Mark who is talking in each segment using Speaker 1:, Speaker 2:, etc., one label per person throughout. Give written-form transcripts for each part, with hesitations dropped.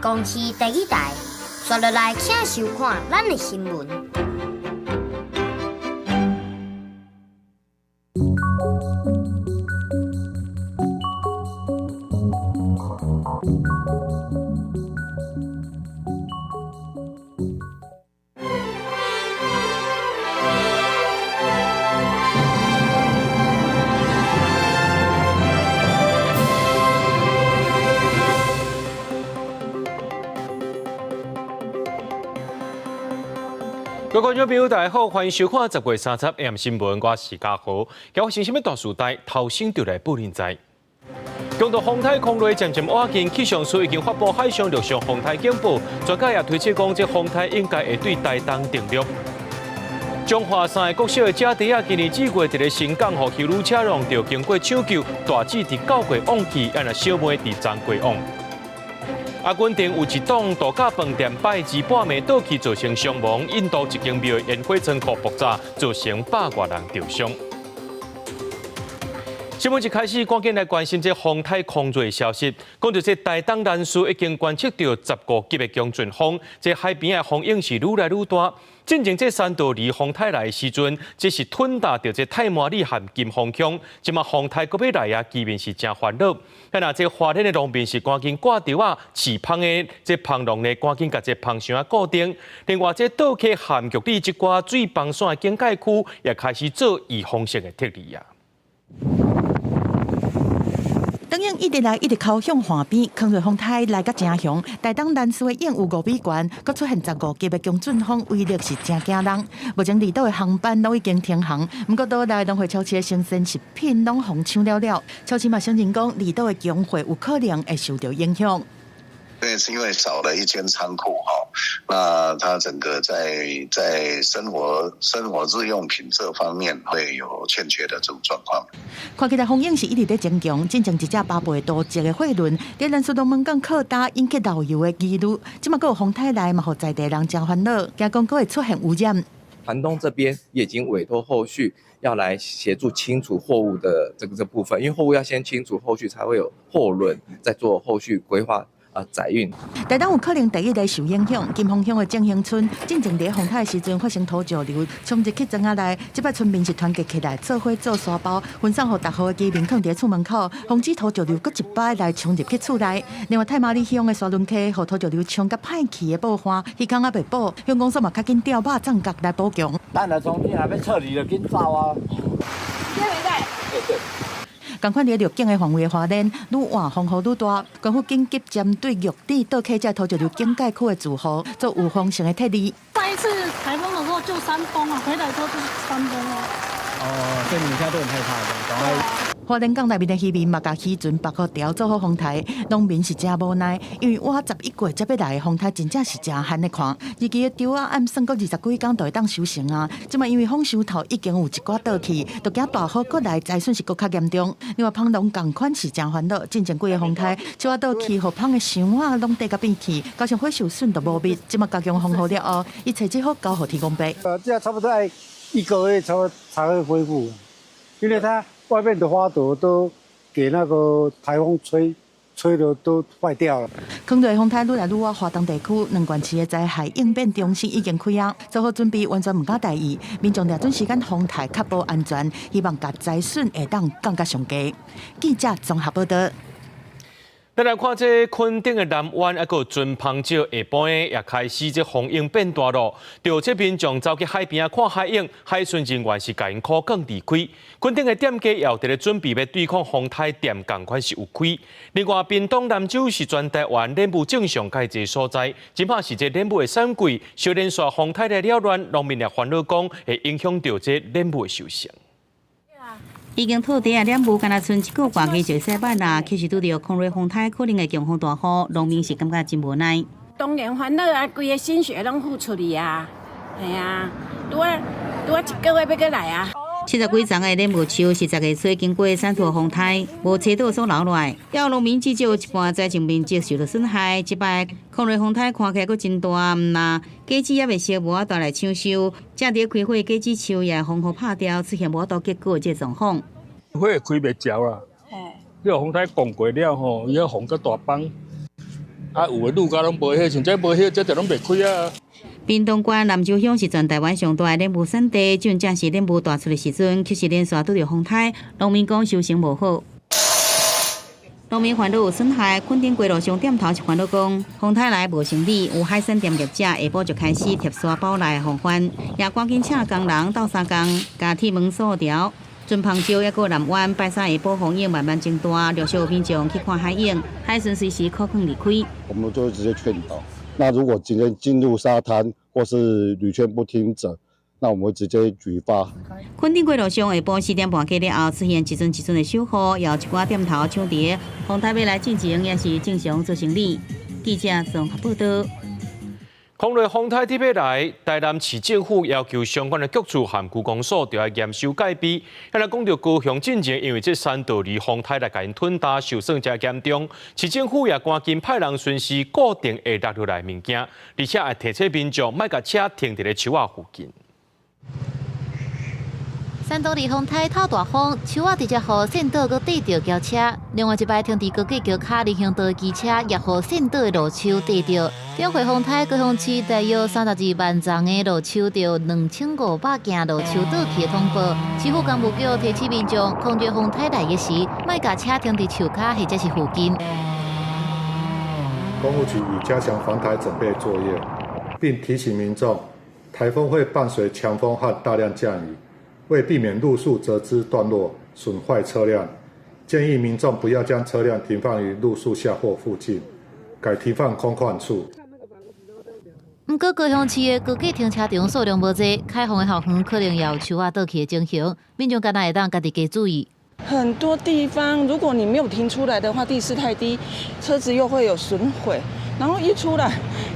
Speaker 1: 公視第二台，刷落來請收看咱的新聞。
Speaker 2: 各位觀眾朋友，大家好，歡迎收看10月30 AM 新聞，我是嘉豪。今日是啥物大時代，頭先就來報恁知。強度風颱康瑞漸漸倚近，氣象署已經發布海上陸上風颱警報，專家也推測講，這風颱應該會對台東登陸。彰化三个國小的姐弟仔，今年四月佇咧新港予休旅車撞著，經過搶救，大姊佇九月往去，啊若小妹佇昨月往。阿根廷有一棟度假飯店拜二半暝倒去，造成傷亡。印度一間廟的煙火倉庫爆炸，造成百外人受傷。新聞一開始，趕緊來關心這風颱康瑞的消息。講著這台東蘭嶼已經觀測著15級的強陣風，這海邊的風湧是愈來愈大。進前這珊多里風颱來的時陣，這是吞打著這太麻里和金峰鄉。這馬風颱閣欲來啊，居民是誠煩惱。啊，若這花蓮的農民是趕緊掛吊仔飼蜂的這蜂籠呢，趕緊共這蜂箱仔固定。另外，這倒溪和玉里這寡水崩山的警戒區也開始做預防性的撤離啊。
Speaker 3: 當湧一直來，一直敲向岸邊，康瑞風颱來甲誠強。台東蘭嶼的湧有5米懸，閣出現15級的強陣風，威力是誠驚人。目前離島的航班攏已經停航，毋過島內農會超市的生鮮食品攏予搶了了。超市嘛承認講，離島的供貨有可能會受著影響。
Speaker 4: 因為是因為少了一間倉庫哈，那它整個在生活日用品這方面會有欠缺的這種狀況。
Speaker 3: 看起來風湧是一直咧增強，進前一隻8倍多隻的貨輪，佇蘭嶼龍門港靠礁引起漏油的疑慮，這馬閣有風颱來嘛，予在地人誠煩惱，驚講閣會出現污染。
Speaker 5: 船東這邊也已經委託後續要來協助清除貨物的這部分，因為貨物要先清除，後續才會有貨輪再做後續規劃。啊，載運。
Speaker 3: 台東有可能第一个受影響，金峰鄉的正興村，進前佇風颱時陣發生土石流，衝入去莊仔內，這擺村民是團結起來，做伙做沙包，分送予逐戶的居民，囥佇厝門口，防止土石流閣一擺來衝入去厝內。另外，太麻里鄉的沙崙溪，予土石流衝甲歹去的布岸，漁空猶未補，鄉公所嘛較緊調肉粽角來補強。
Speaker 6: 咱若從你若欲撤離就緊走啊！對。
Speaker 3: 仝款佇綠警的範圍花蓮，愈晚風雨愈大，政府緊急針對玉里倒溪這土石流警戒區的住戶做預防性的撤離。
Speaker 7: 上一次颱風的時候就山崩啊，回來之後就是山崩哦。
Speaker 8: 哦，所以你們現在都很害怕，趕快。
Speaker 3: 花蓮港內面的漁民嘛，共漁船縛好條做好風颱，農民是誠無奈，因為倚11月才欲來的風颱，真正是誠罕咧看。預計的稻仔按算閣20幾工就會當收成啊，這馬因為風傷透已經有一寡倒去，就驚大雨閣來，災損是閣較嚴重。另外，蜂農仝款是誠煩惱，進前幾个風颱，樹仔倒去，予蜂的箱仔攏硩甲變去，加上火受損就無密，這馬加強防護了後，伊揣只好交予天公伯。
Speaker 9: 這差不多愛一個月才會恢復，因為它外面的花朵都給那個颱風吹得都壞掉了。
Speaker 3: 康瑞風颱愈來愈倚華東地區，兩縣市的災害應變中心已經開啊，做好準備，完全毋敢大意。民眾抓準時間風颱確保安全，希望共災損會當降甲上低。記者綜合報導。
Speaker 2: 咱來看這墾丁的南灣，抑閣有船芳石下晡也開始這風湧變大咯。著這民眾走去海邊仔看海湧，海巡人員是共𪜶苦勸離開。墾丁的店家也有佇咧準備欲對抗風颱店，仝款是有開。另外，屏東南州是全台灣蓮霧種上蓋濟所在，這馬是這蓮霧的產季，小連續風颱來擾亂，農民也煩惱講會影響著這蓮霧的收成。
Speaker 10: 已經套袋仔蓮霧，敢若賰一個外期就會使賣啦。其實拄著康瑞風颱可能會強風大雨，農民是感覺真無奈。
Speaker 11: 當然煩惱啊，規个心血攏付出去啊，係啊，拄仔拄仔一個月欲閣來啊。
Speaker 10: 70幾叢的蓮霧樹是10月初經過珊陀風颱，無揣到所留落來，予農民至少一半栽種面積受著損害。這擺康瑞風颱看起來閣真大，毋但果子猶未熟，無法度來搶收，正佇開花果子樹也風雨拍掉，出現無法度結果這狀況。
Speaker 12: 花會開袂焦啦，你予風颱狂過了吼，伊個風閣大放，啊，有的路甲攏無葉，像這無葉，這就攏袂開啊。
Speaker 10: 屏東縣南州鄉是全台灣上大的蓮霧產地，正正是蓮霧大出的時陣，卻是連續拄著風颱，農民講收成無好。農民煩惱有損害，墾丁街路上店頭是煩惱講，風颱來無生理，有海產店業者下晡就開始貼沙包來防範，也趕緊請工人鬥相共，共鐵門鎖牢。船篷石抑閣南灣拜三下晡風湧慢慢增大，陸續有民眾去看海湧，海船隨時可能離開。
Speaker 13: 我們就會直接勸導。那如果今天進入沙灘或是屢勸不聽者，那我們會直接舉發。
Speaker 10: 墾丁街路上下晡4點半過了後，出現一陣一陣的小雨，有一寡店頭搶佇風颱欲來進前，也是正常做生理。記者綜合報道。
Speaker 2: 空雷風颱特別來，台南市政府要求相關的局處和區公所著愛嚴守戒備。遐來講著高雄進前，因為這山道里風颱來共𪜶吞焦，受損誠嚴重。市政府也趕緊派人巡視固定會落落來物件，而且會提醒民眾莫共車停佇咧樹仔附近。
Speaker 14: 山道里風颱透大風，樹仔直接予線倒閣硩著轎車。另外一擺停佇高架橋跤人行道的機車，也予線倒的路樹硩著。頂回風颱，高雄市大約32萬叢的路樹著2500件路樹倒去的通報。市府工務局提醒民眾，空熱風颱來的時，莫共車停佇樹跤或者是附近。
Speaker 15: 工務局已加強防颱準備作業，並提醒民眾，颱風會伴隨強風和大量降雨。為避免路樹折枝斷落損壞車輛，建議民眾不要將車輛停放於路樹下或附近，改停放空曠處。
Speaker 14: 毋過高雄市的高架停車場數量無濟，開放的後園可能也有樹仔倒去的情形，民眾敢若會當家己加注意。
Speaker 16: 很多地方，如果你沒有停出來的話，地勢太低，車子又會有損毀。然後一出來，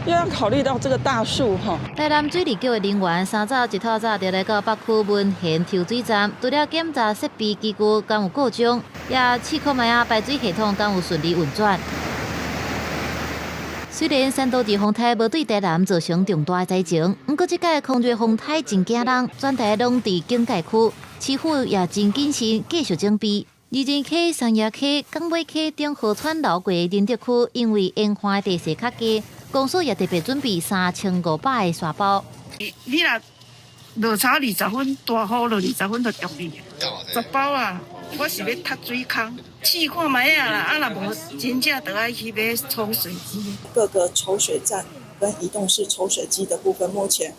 Speaker 16: 又要考慮到這個大樹哈。
Speaker 14: 台南水利局的人員三早一透早就來到北區文賢抽水站，除了檢查設備機具敢有故障，也試看覓仔排水系統敢有順利運轉。雖然山道二風颱無對台南造成重大災情，毋過這擺空熱風颱真驚人，全台攏佇警戒區，市府也真謹慎，繼續準備。二仁溪、三葉溪、港尾溪等河川流過的仁德區，因為沿岸地勢較低，公所也特別準備3500個沙包。
Speaker 17: 你若落差20分，大雨落20分就中你，10包啊！我是欲踢水空，試看覓仔啦，啊若無真正著愛去買抽水機。
Speaker 18: 各個抽水站跟移動式抽水機的部分，目前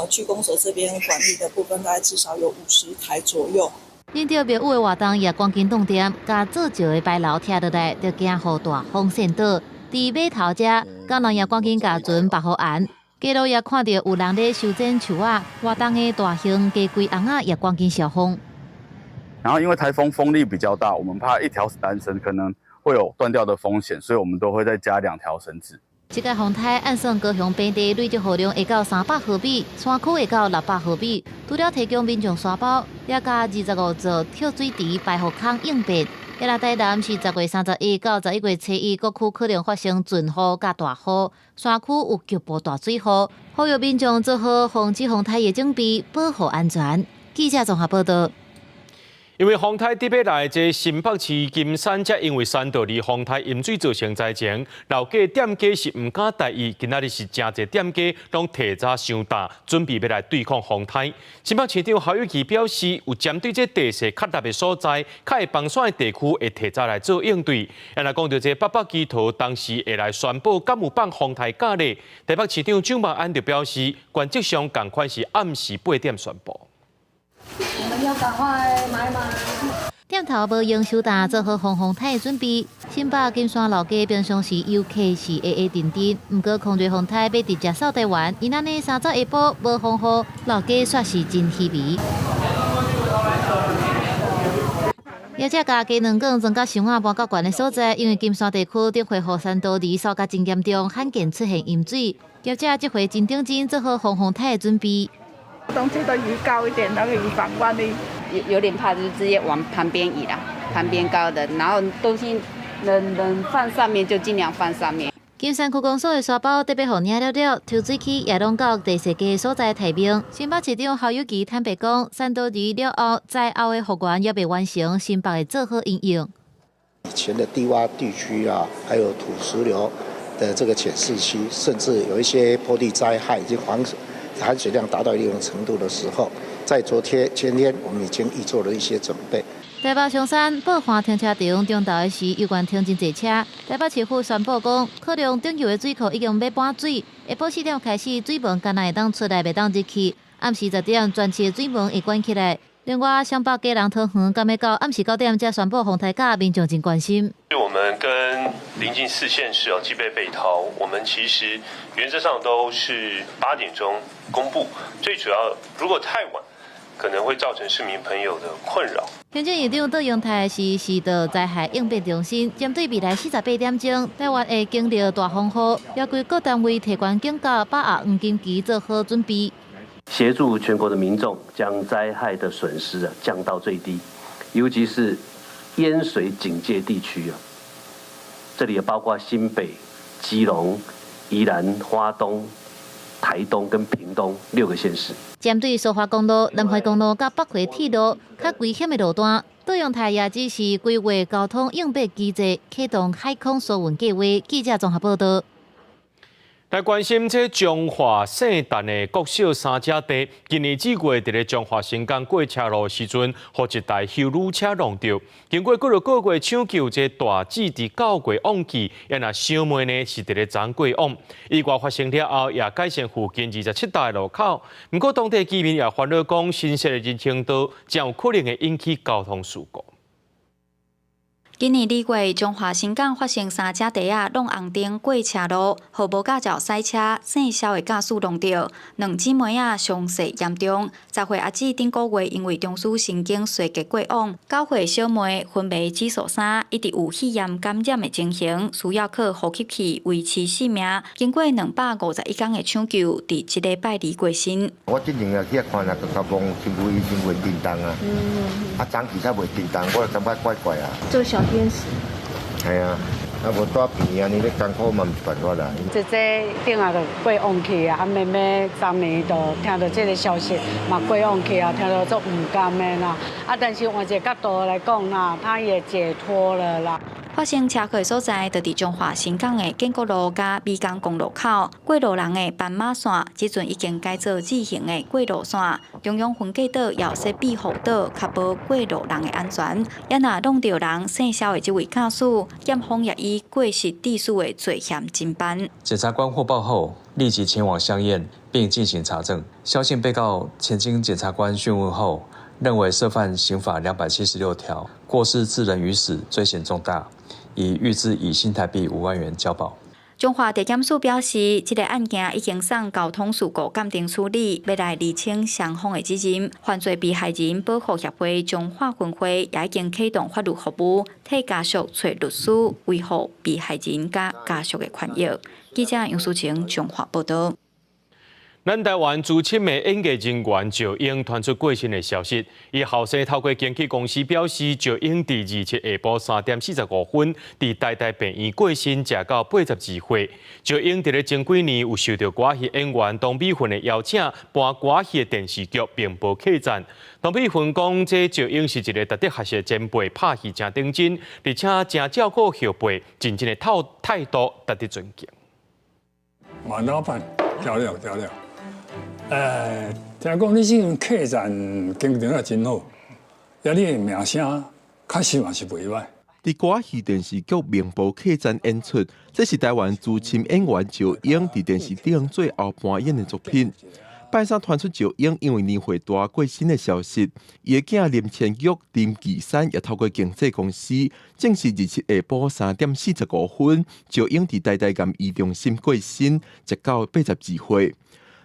Speaker 18: 區公所這邊管理的部分，大概至少有50台左右。
Speaker 14: 仁德廟宇的活動也趕緊動店，共做石的牌樓拆落來，就驚予大風扇倒。佇碼頭遮，工人也趕緊共船縛好岸。街路也看著有人咧修剪樹仔，活動的大型家具尪仔也趕緊消風。
Speaker 19: 然後因為颱風風力比較大，我們怕一條纜繩可能會有斷掉的風險，所以我們都會再加兩條繩子。
Speaker 14: 這個風颱按算高雄平地累積雨量會到300毫米，山區會到600毫米。除了提供民眾沙包，也共25座抽水池排雨孔應變。抑來台南是10月31到11月初1，各區可能發生陣雨佮大雨，山區有局部大水雨，呼籲民眾做好防止風颱的準備，保護安全。記者綜合報道。
Speaker 2: 因為風颱特別來，這新北市金山才因為山道里風颱淹水造成災情，老街店家是毋敢大意，今仔日是誠濟店家攏提早收擔，準備欲來對抗風颱。新北市長侯友宜表示，有針對這地勢較凸的所在，較會崩山的地區，會提早來做應對。啊若講著這北北基桃當時會來宣布敢有放風颱假咧？台北市長蔣萬安就表示，原則上仝款是暗時8點宣布。
Speaker 20: 我們要趕快買買。
Speaker 14: 店頭無閒收擔，做好防風颱的準備。新北金山老街平常時遊客是會會陣陣，毋過空熱風颱欲直接掃台灣，𪜶按呢三早下晡無風雨，老街煞是真稀微。業者共雞卵卷裝甲箱仔搬到懸的所在，因為金山地區頂回雨山道里掃甲真嚴重，罕見出現淹水。業者這回真認真做好防風颱的準備。
Speaker 21: 東西都移高一點，那個以防萬一。
Speaker 22: 有點怕，就直接往旁邊移啦，旁邊高的，然後東西能放上面就盡量放上面。
Speaker 14: 金山區公所的沙包特別予領了了，抽水機也攏到地勢低所在待命。新北市長侯友宜坦白講，山道里了後，災後的復原猶未完成，新北會做好因應。
Speaker 23: 以前的低窪地區啊，還有土石流
Speaker 1: 的這個淺勢區，甚至有一些坡地災害已經含水量達到一定程度的時候，在昨天前天，我們已經預做了一些準備。
Speaker 14: 台北松山寶華停車場中晝的時，猶原停真濟車。台北市府宣布講，可能頂球的水庫已經欲滿水，下晡4點開始，水門干焦會當出來，袂當入去。暗時10點，全市的水門會關起來。另外，雙北基隆桃園敢欲到暗時9點才宣布風颱假，民眾真關心。
Speaker 4: 我們跟鄰近四縣市哦，基北北桃，我們其實原則上都是8點鐘公布。最主要，如果太晚，可能會造成市民朋友的困擾。
Speaker 14: 行政院長卓榮泰是市道災害應變中心，針對未來48點鐘，台灣會經歷大風雨，要求各單位提懸警告，把握黃金期做好準備。
Speaker 23: 協助全國的民眾將災害的損失啊降到最低，尤其是淹水警戒地區啊，這裡也包括新北、基隆、宜蘭、花東、台東跟屏東六個縣市。
Speaker 14: 針對蘇花公路、南迴公路佮北迴鐵路較危險的路段，卓榮泰也指示規劃交通應變機制，啟動海空疏運計劃。記者綜合報道。
Speaker 2: 來關心這彰化聖誕的國小三姐弟，今年四月佇咧彰化新港過車路的時陣，予一台休旅車撞著。經過幾落個月搶救，這大姊佇9月往去，也若小妹呢是佇咧昨過往。意外發生了後，也改善附近27道的路口。毋過當地居民也煩惱講，新設的人行道將有可能會引起交通事故。
Speaker 24: 今年2月，彰化新港發生三姐弟仔挵紅燈過車路，予無駕照賽車姓蕭的駕駛撞著，兩姊妹仔傷勢嚴重。10歲阿姊頂個月因為中樞神經衰竭過往，9歲小妹昏迷指數3，一直有肺炎感染的情形，需要靠呼吸器維持性命。經過251工的搶救，佇這禮拜二過身。
Speaker 25: 我之前也去看啦，就較摸身軀已經袂振動啊，啊，早期才袂振動，我就感覺怪怪啊。
Speaker 20: 做小天使。
Speaker 25: 係啊，啊無蹛病院按呢咧艱苦嘛，毋是辦法啦。
Speaker 26: 姐姐頂下就過往去啊，啊妹妹昨暝就聽到這个消息，嘛過往去啊，聽到足毋甘的啦。啊，但是換一個角度來講啦，他也解脫了啦。
Speaker 24: 發生車禍所在，就佇彰化新港的建國路佮美港公路口，過路人的斑馬線，這陣已經改做自行的過路線。中央分隔島也設庇護島，確保過路人的安全。也若撞著人姓蕭的這位駕駛，檢方也以過失致死的罪嫌偵辦。
Speaker 27: 檢察官獲報後，立即前往相驗並進行查證。蕭姓被告前經檢察官訊問後，認為涉犯刑法276條，過失致人於死，罪嫌重大，已預支以新台幣5萬元交保。
Speaker 24: 彰化地檢署表示，這个案件已經送交通事故鑑定處理，欲來釐清雙方的責任。犯罪被害人保護協會彰化分會也已經啟動法律服務，替家屬揣律師，維護被害人佮家屬的權益。記者楊淑晴彰化報道。
Speaker 2: 咱台灣資深的演藝人員趙英傳出過身的消息，伊後生透過經紀公司表示，趙英佇27下晡3點45分，佇台大病院過身，食到82歲。趙英佇咧前幾年有受著歌仔戲演員唐美雲的邀請，扮歌仔戲的電視劇《明報客棧》。唐美雲講，這趙英是一个值得學習的前輩，拍戲誠認真，而且誠照顧後輩，真正的態度值得尊敬。
Speaker 28: 黃老闆，漂亮漂亮。聽講你這間客棧經營得真好，啊，你的名聲確實嘛是袂䆀。
Speaker 29: 佇歌仔戲電視劇《明報客棧》演出，這是台灣資深演員趙英佇電視頂最後搬演的作品。拜三傳出趙英因為年歲大過身的消息，伊的囝林千玉、林岐山也透過經紀公司證實，27下晡3點45分，趙英佇台大癌醫中心過身，食到82歲。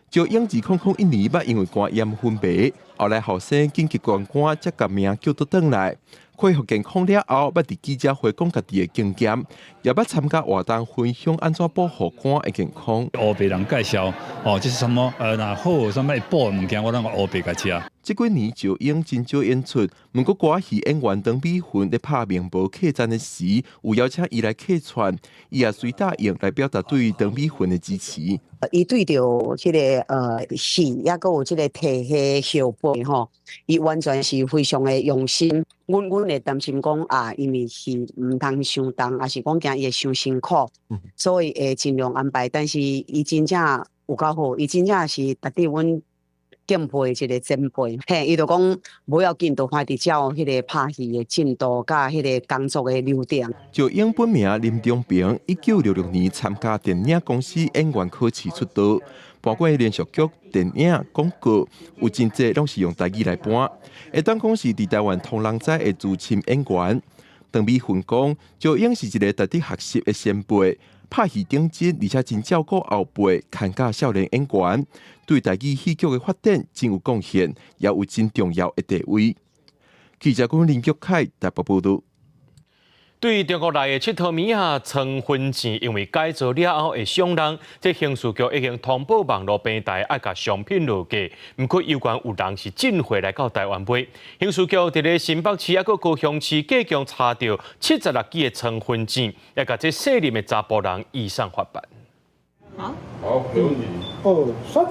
Speaker 29: 趙英2001年捌因為肝炎昏迷，後來後生緊急捐肝，才共命救倒轉來。恢復健康了後，捌佇記者會講家己的經驗，也捌參加活動分享按怎保護肝的健康。
Speaker 30: 烏白人介紹，哦，這是什麼？若好，什麼會補的物件，我攏烏白共食。
Speaker 29: 這幾年趙英真少演出，毋過歌仔戲演員張美雲咧拍明報客棧的時，有邀請伊來客串，伊也隨答應來表達對張美雲的支持。
Speaker 3: 伊對著這个戲，抑閣有這个提戲後輩吼，伊完全是非常的用心。阮會擔心講啊，因為戲毋通傷重，抑是講驚伊會傷辛苦，所以會盡量安排。但是伊真正有夠好，伊真正是值得阮敬佩一个前輩。嘿，伊就講無要緊，就歡佇照彼个拍戲的進度佮彼个工作的流程。
Speaker 29: 趙英本名林中平，1966年參加電影公司演員考試出道，搬過連續劇、電影、廣告，有真濟攏是用台語來搬。會當講是佇台灣通人知的資深演員。張美雲講，趙英是一个值得學習的前輩，拍戲頂真，而且真照顧後輩，牽教少年演員，對台語戲劇的發展真有貢獻，也有真重要的地位。記者林玉凱台北報導。
Speaker 2: 對中國來的𨑨迌物仔腸粉糋，因為改造了後會傷人，這刑事局已經通報網路平台愛共商品落架。毋過猶原有人是進貨來到台灣賣。刑事局佇咧新北市抑閣高雄市，計共查著76支的腸粉糋，也共這細粒的查埔人移送法辦。
Speaker 5: 好，好，沒問題。二三。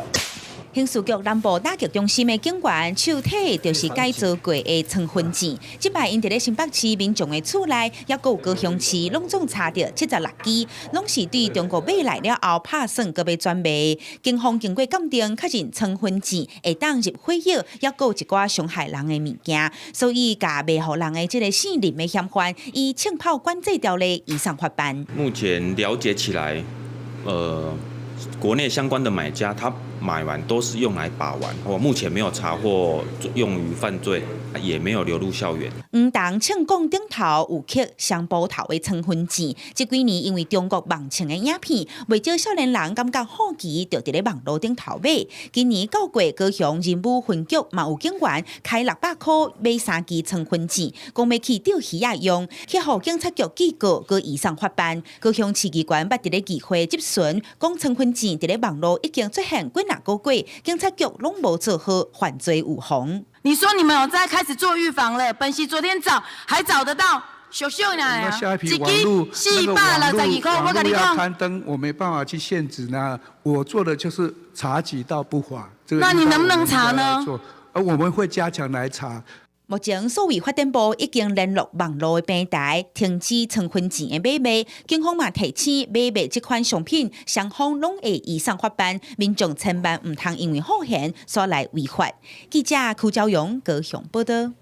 Speaker 10: 刑事局南部打擊中心的警員手提就是改造過的腸粉糋，這擺𪜶佇咧新北市民眾的厝內，抑閣有高雄市，攏總查著76支，攏是對中國買來了後拍算閣欲轉賣。警方經過鑑定，確認腸粉糋會當入火藥，抑閣有一寡傷害人的物件，所以共賣予人的這个姓林的嫌犯，依槍炮管制條例移送法辦。
Speaker 6: 目前了解起來，國內相關的買家，他買完都是用來把玩，我目前沒有查獲用於犯罪，也沒有流入校園。
Speaker 10: 黃銅唱講頂頭有刻雙胞頭的腸粉糋，這幾年因為中國網唱的影片，袂少少年人感覺好奇，就佇咧網路頂頭買。今年九月，高雄仁武分局嘛有警員開600箍買三支腸粉糋，講欲去釣魚仔用，去予警察局警告，閣移送法辦。高雄市機關捌佇咧議會質詢，講腸粉糋佇咧網路已經出現幾若個月，警察局攏無做好犯罪預防。
Speaker 7: 你說你們有在開始做預防了？本席昨天找還找得到，小秀呢？
Speaker 8: 那下一批網路那個網路要刊登，我沒辦法去限制呢。我做的就是查緝到不法。這個、
Speaker 7: 那你能不能查呢？
Speaker 8: 而我們會加強來查。
Speaker 10: 目前，數位發展部已經聯絡網路的平台，停止腸粉糋的買賣。警方嘛提醒，買賣這款商品，雙方攏會移送法辦，民眾千萬毋通因為好閒煞來違法。記者柯昭勇高雄報導。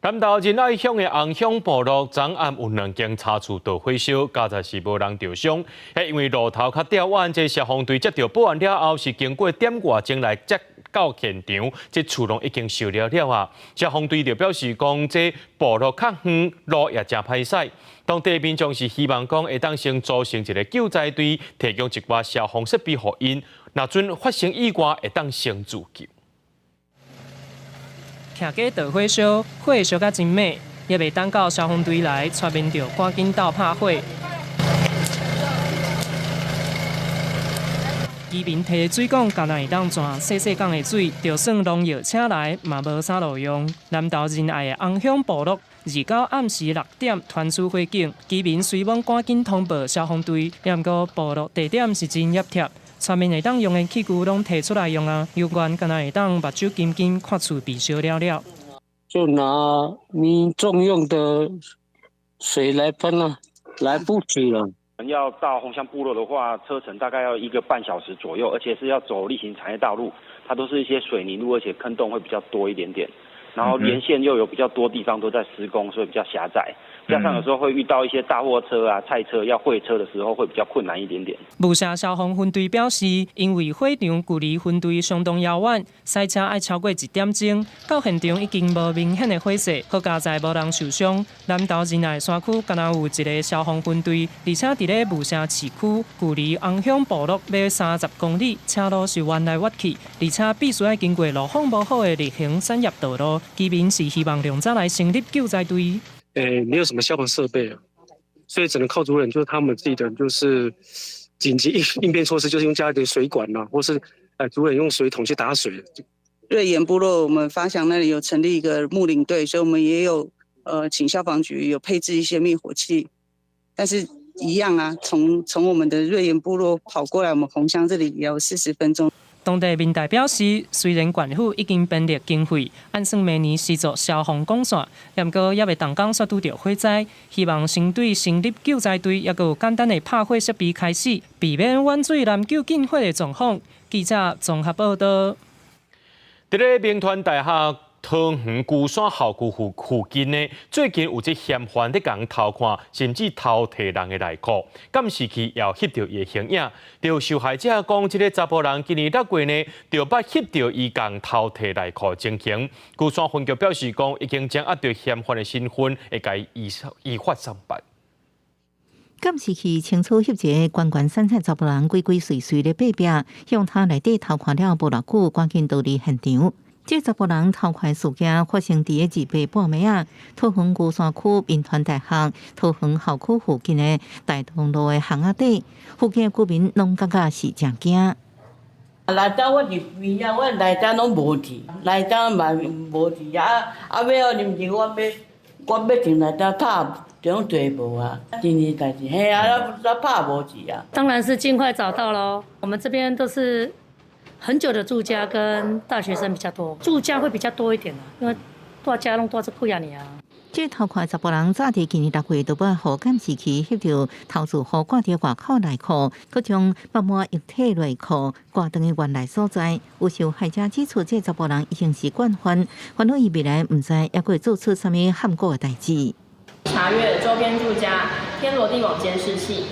Speaker 2: 南投仁愛鄉的紅鄉部落，昨暗有兩間茶厝著火燒，佳哉是無人著傷。彼因為路頭較吊遠，這消防隊接著報案了後，是經過點外鐘來接到現場，這厝攏已經燒了了啊！消防隊就表示講，這部落較遠，路也誠歹駛。當地民眾是希望講會當先組成一个救災隊，提供一寡消防設備予𪜶，若陣發生意外，會當先自救。
Speaker 9: 徛家著火燒，火燒甲真猛，也袂等到消防隊來，帶民眾趕緊鬥拍火。居民提水管，敢若會當轉細細管的水，就算農藥請來，嘛無啥路用。南投仁愛的紅鄉部落，29暗時6點傳出火警，居民隨攏趕緊通報消防隊。毋過部落地點是真翕貼，村民會當用的器具攏提出來用啊，猶原敢若會當目睭金金看厝被燒了了。
Speaker 11: 就拿民眾用的水來噴啊，來不及了。
Speaker 12: 要到紅鄉部落的話，車程大概要1個半小時左右，而且是要走例行產業道路，它都是一些水泥路，而且坑洞會比較多一點點。然後沿線又有比較多地方都在施工，所以比較狹窄。加上有時候會遇到一些大貨車啊、菜車要會車的時候，會比較困難一點點。
Speaker 9: 霧社消防分隊表示，因為火場距離分隊相當遙遠，駛車愛超過1點鐘，到現場已經無明顯的火勢，好佳哉無人受傷。南投仁愛山區敢若有一个消防分隊，而且佇咧霧社市區，距離紅鄉部落欲30公里，車路是彎來彎去，而且必須愛經過路況無好的例行產業道路。居民是希望量早來成立救災隊。
Speaker 13: 沒有什麼消防設備啊，所以只能靠族人，就是他們自己的，就是緊急應變措施，就是用家裡的水管啊，或是族人用水桶去打水，
Speaker 1: 瑞岩部落，我們發祥那裡有成立一個睦鄰隊，所以我們也有請消防局有配置一些滅火器，但是一樣啊，從我們的瑞岩部落跑過來，我們紅鄉這裡也要40分鐘。
Speaker 9: 當地民代表示，雖然縣府已經編列經費，按算明年施作消防管線，毋過猶未動工煞拄著火災，希望先對成立救災隊，猶閣有簡單的拍火設備開始，避免遠水難救近火的狀況。記者綜合報道。
Speaker 2: 佇咧銘傳大學桃園龜山校區附近呢，最近有這嫌犯佇共偷看，甚至偷提人的內褲，監視器也翕著伊的形影。著受害者講，這个查埔人今年6月呢，就捌翕著伊共偷提內褲情形。龜山分局表示講，已經掌握著嫌犯的身份，會共伊依法送辦。
Speaker 10: 監視器清楚翕一个懸懸散散查埔人鬼鬼祟祟咧爬壁，向塔內底偷看了無偌久，趕緊逃離現場。這查埔人偷看事件發生佇個二八半暝仔，桃園龜山區銘傳大學桃園校區附近的大同路的巷仔底，附近的居民攏感覺是誠驚。
Speaker 4: 來遮我佇邊仔，我來遮攏無去，來遮嘛無去啊！啊，尾仔臨時我欲進來遮拍，種濟無啊，真濟代誌，嘿啊，咱拍無去啊。
Speaker 15: 當然是盡快找到囉。我們這邊都是很久的住家跟大學生比較多，住家會比較多一點，因為蹛遮攏蹛這幾仔年啊。
Speaker 10: 這偷看查埔人早佇今年6月就捌予監視器翕著偷自予掛佇外口內褲，閣將腹滿液體內褲掛轉去原來所在。有受害者指出，這查埔人已經是慣犯，煩惱伊未來毋知猶閣會做出啥物譀古的代誌。
Speaker 16: 查閱周邊住家天羅地網監視器，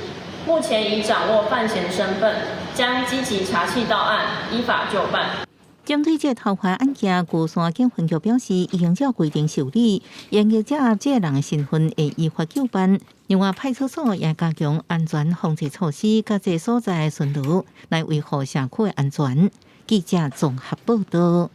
Speaker 16: 目前已掌握犯嫌身份，將積極查緝到案，依法就辦。
Speaker 10: 針對這偷看案件，龜山警分局表示，已經照規定受理，嚴格掌握這个人的身份，會依法究辦。另外，派出所也加強安全防治措施，佮這所在巡邏，來維護社區的安全。記者綜合報道。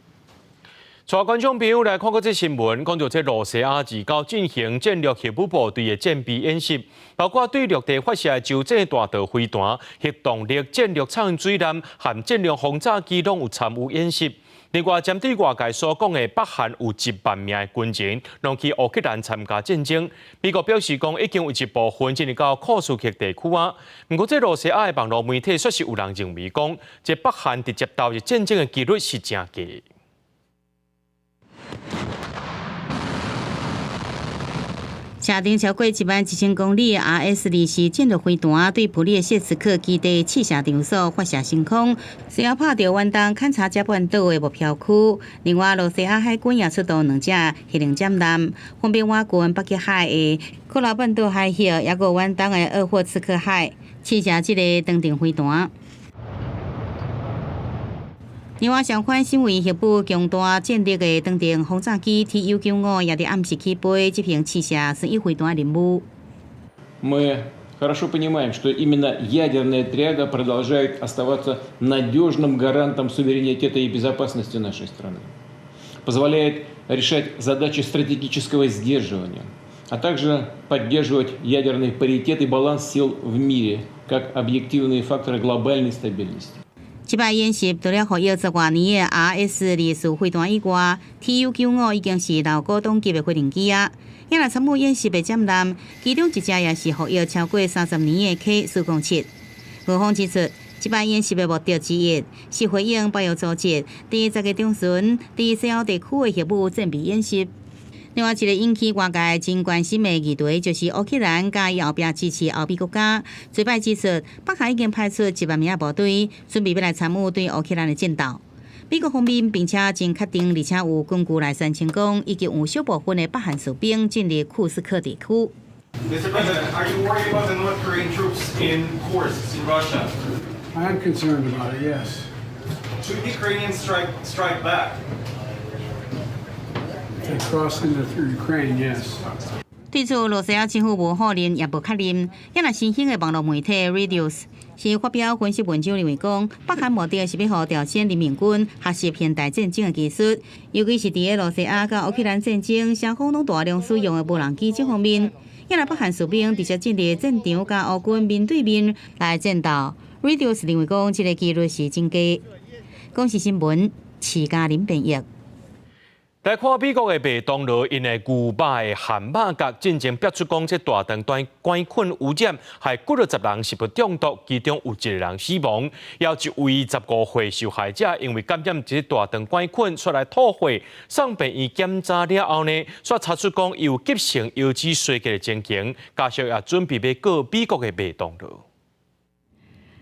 Speaker 2: 帶觀眾朋友來看過這新聞，講著這露西亞29進行戰略核武部隊的戰備演習，包括對陸地發射的洲際彈道飛彈、核動力戰略產水艦和戰略轟炸機攏有參與演習。另外，針對外界所講的北韓有1萬名的軍人，攏去烏克蘭參加戰爭，美國表示講已經有一部分進入到庫斯克地區啊。毋過，這露西亞的網路媒體煞是有人認為講，這北韓直接投入戰爭的幾率是誠低。
Speaker 10: 車程超過1萬1000公里，RS-24戰略飛彈對普列謝茨克基地試射場所發射升空，隨後拍著遠東勘察加半島的目標區。另外，露西亞海軍也出動兩隻核能艦艦，分別倚近北極海的庫拉半島海域，抑閣遠東的鄂霍次克海試射這个長程飛彈。另外，相關身為核武強大戰力的長程轟炸機 TU-95也佇暗時起飛執行試射巡弋飛彈任務。
Speaker 17: Мы хорошо понимаем, что именно ядерная триада продолжает оставаться надежным гарантом суверенитета и безопасности нашей страны, позволяет решать задачи стратегического сдерживания, а также поддерживать ядерный паритет и баланс сил в мире как объективные факторы глобальной стабильности.
Speaker 10: 這擺演習除了服役十外年的 RS-24飛彈以外，TU-95已經是老古董級的飛行機啊。也來參與演習的艦艦，其中一隻也是服役超過30年的 K-407。俄方指出，這擺演習的目的之一是回應北約組織佇10月中旬佇西歐地區的核武戰備演習。另外一個引起外界真關心的議題，就是烏克蘭佮伊後壁支持歐美國家。最擺指出，北韓已經派出1萬名部隊，準備欲來參與對烏克蘭的戰鬥。美國方面並且真確定，而且有根據來宣稱講，已經有小部分的北韓士兵進入庫斯克地區。
Speaker 18: Mr. President, are you worried about the North Korean troops in Kursk in Russia?
Speaker 5: I am concerned about it, yes.
Speaker 18: Should Ukrainians strike back?
Speaker 5: They cross into Ukraine, yes.
Speaker 10: 對此，露西亞政府無否認，也無確認。也若新興的網路媒體 Reuters 是發表分析文章，認為講，北韓目的是欲予朝鮮人民軍學習現代戰爭的技術，尤其是佇个露西亞佮烏克蘭戰爭，雙方攏大量使用的無人機這方面。也若北韓士兵直接進入戰場，佮烏軍面對面來戰鬥。Reuters 認為講，這个幾率是真低。公視新聞徐嘉玲編譯。
Speaker 2: 來看美國的麥當勞，𪜶的牛肉的漢堡角進前爆出講，這大腸桿菌污染，害幾若十人食物中毒，其中有一個人死亡，也有一位15歲受害者因為感染這大腸桿菌煞來吐血，送病院檢查了後呢，煞查出講有急性腰子衰竭的情形，家屬也準備欲告美國的麥當勞。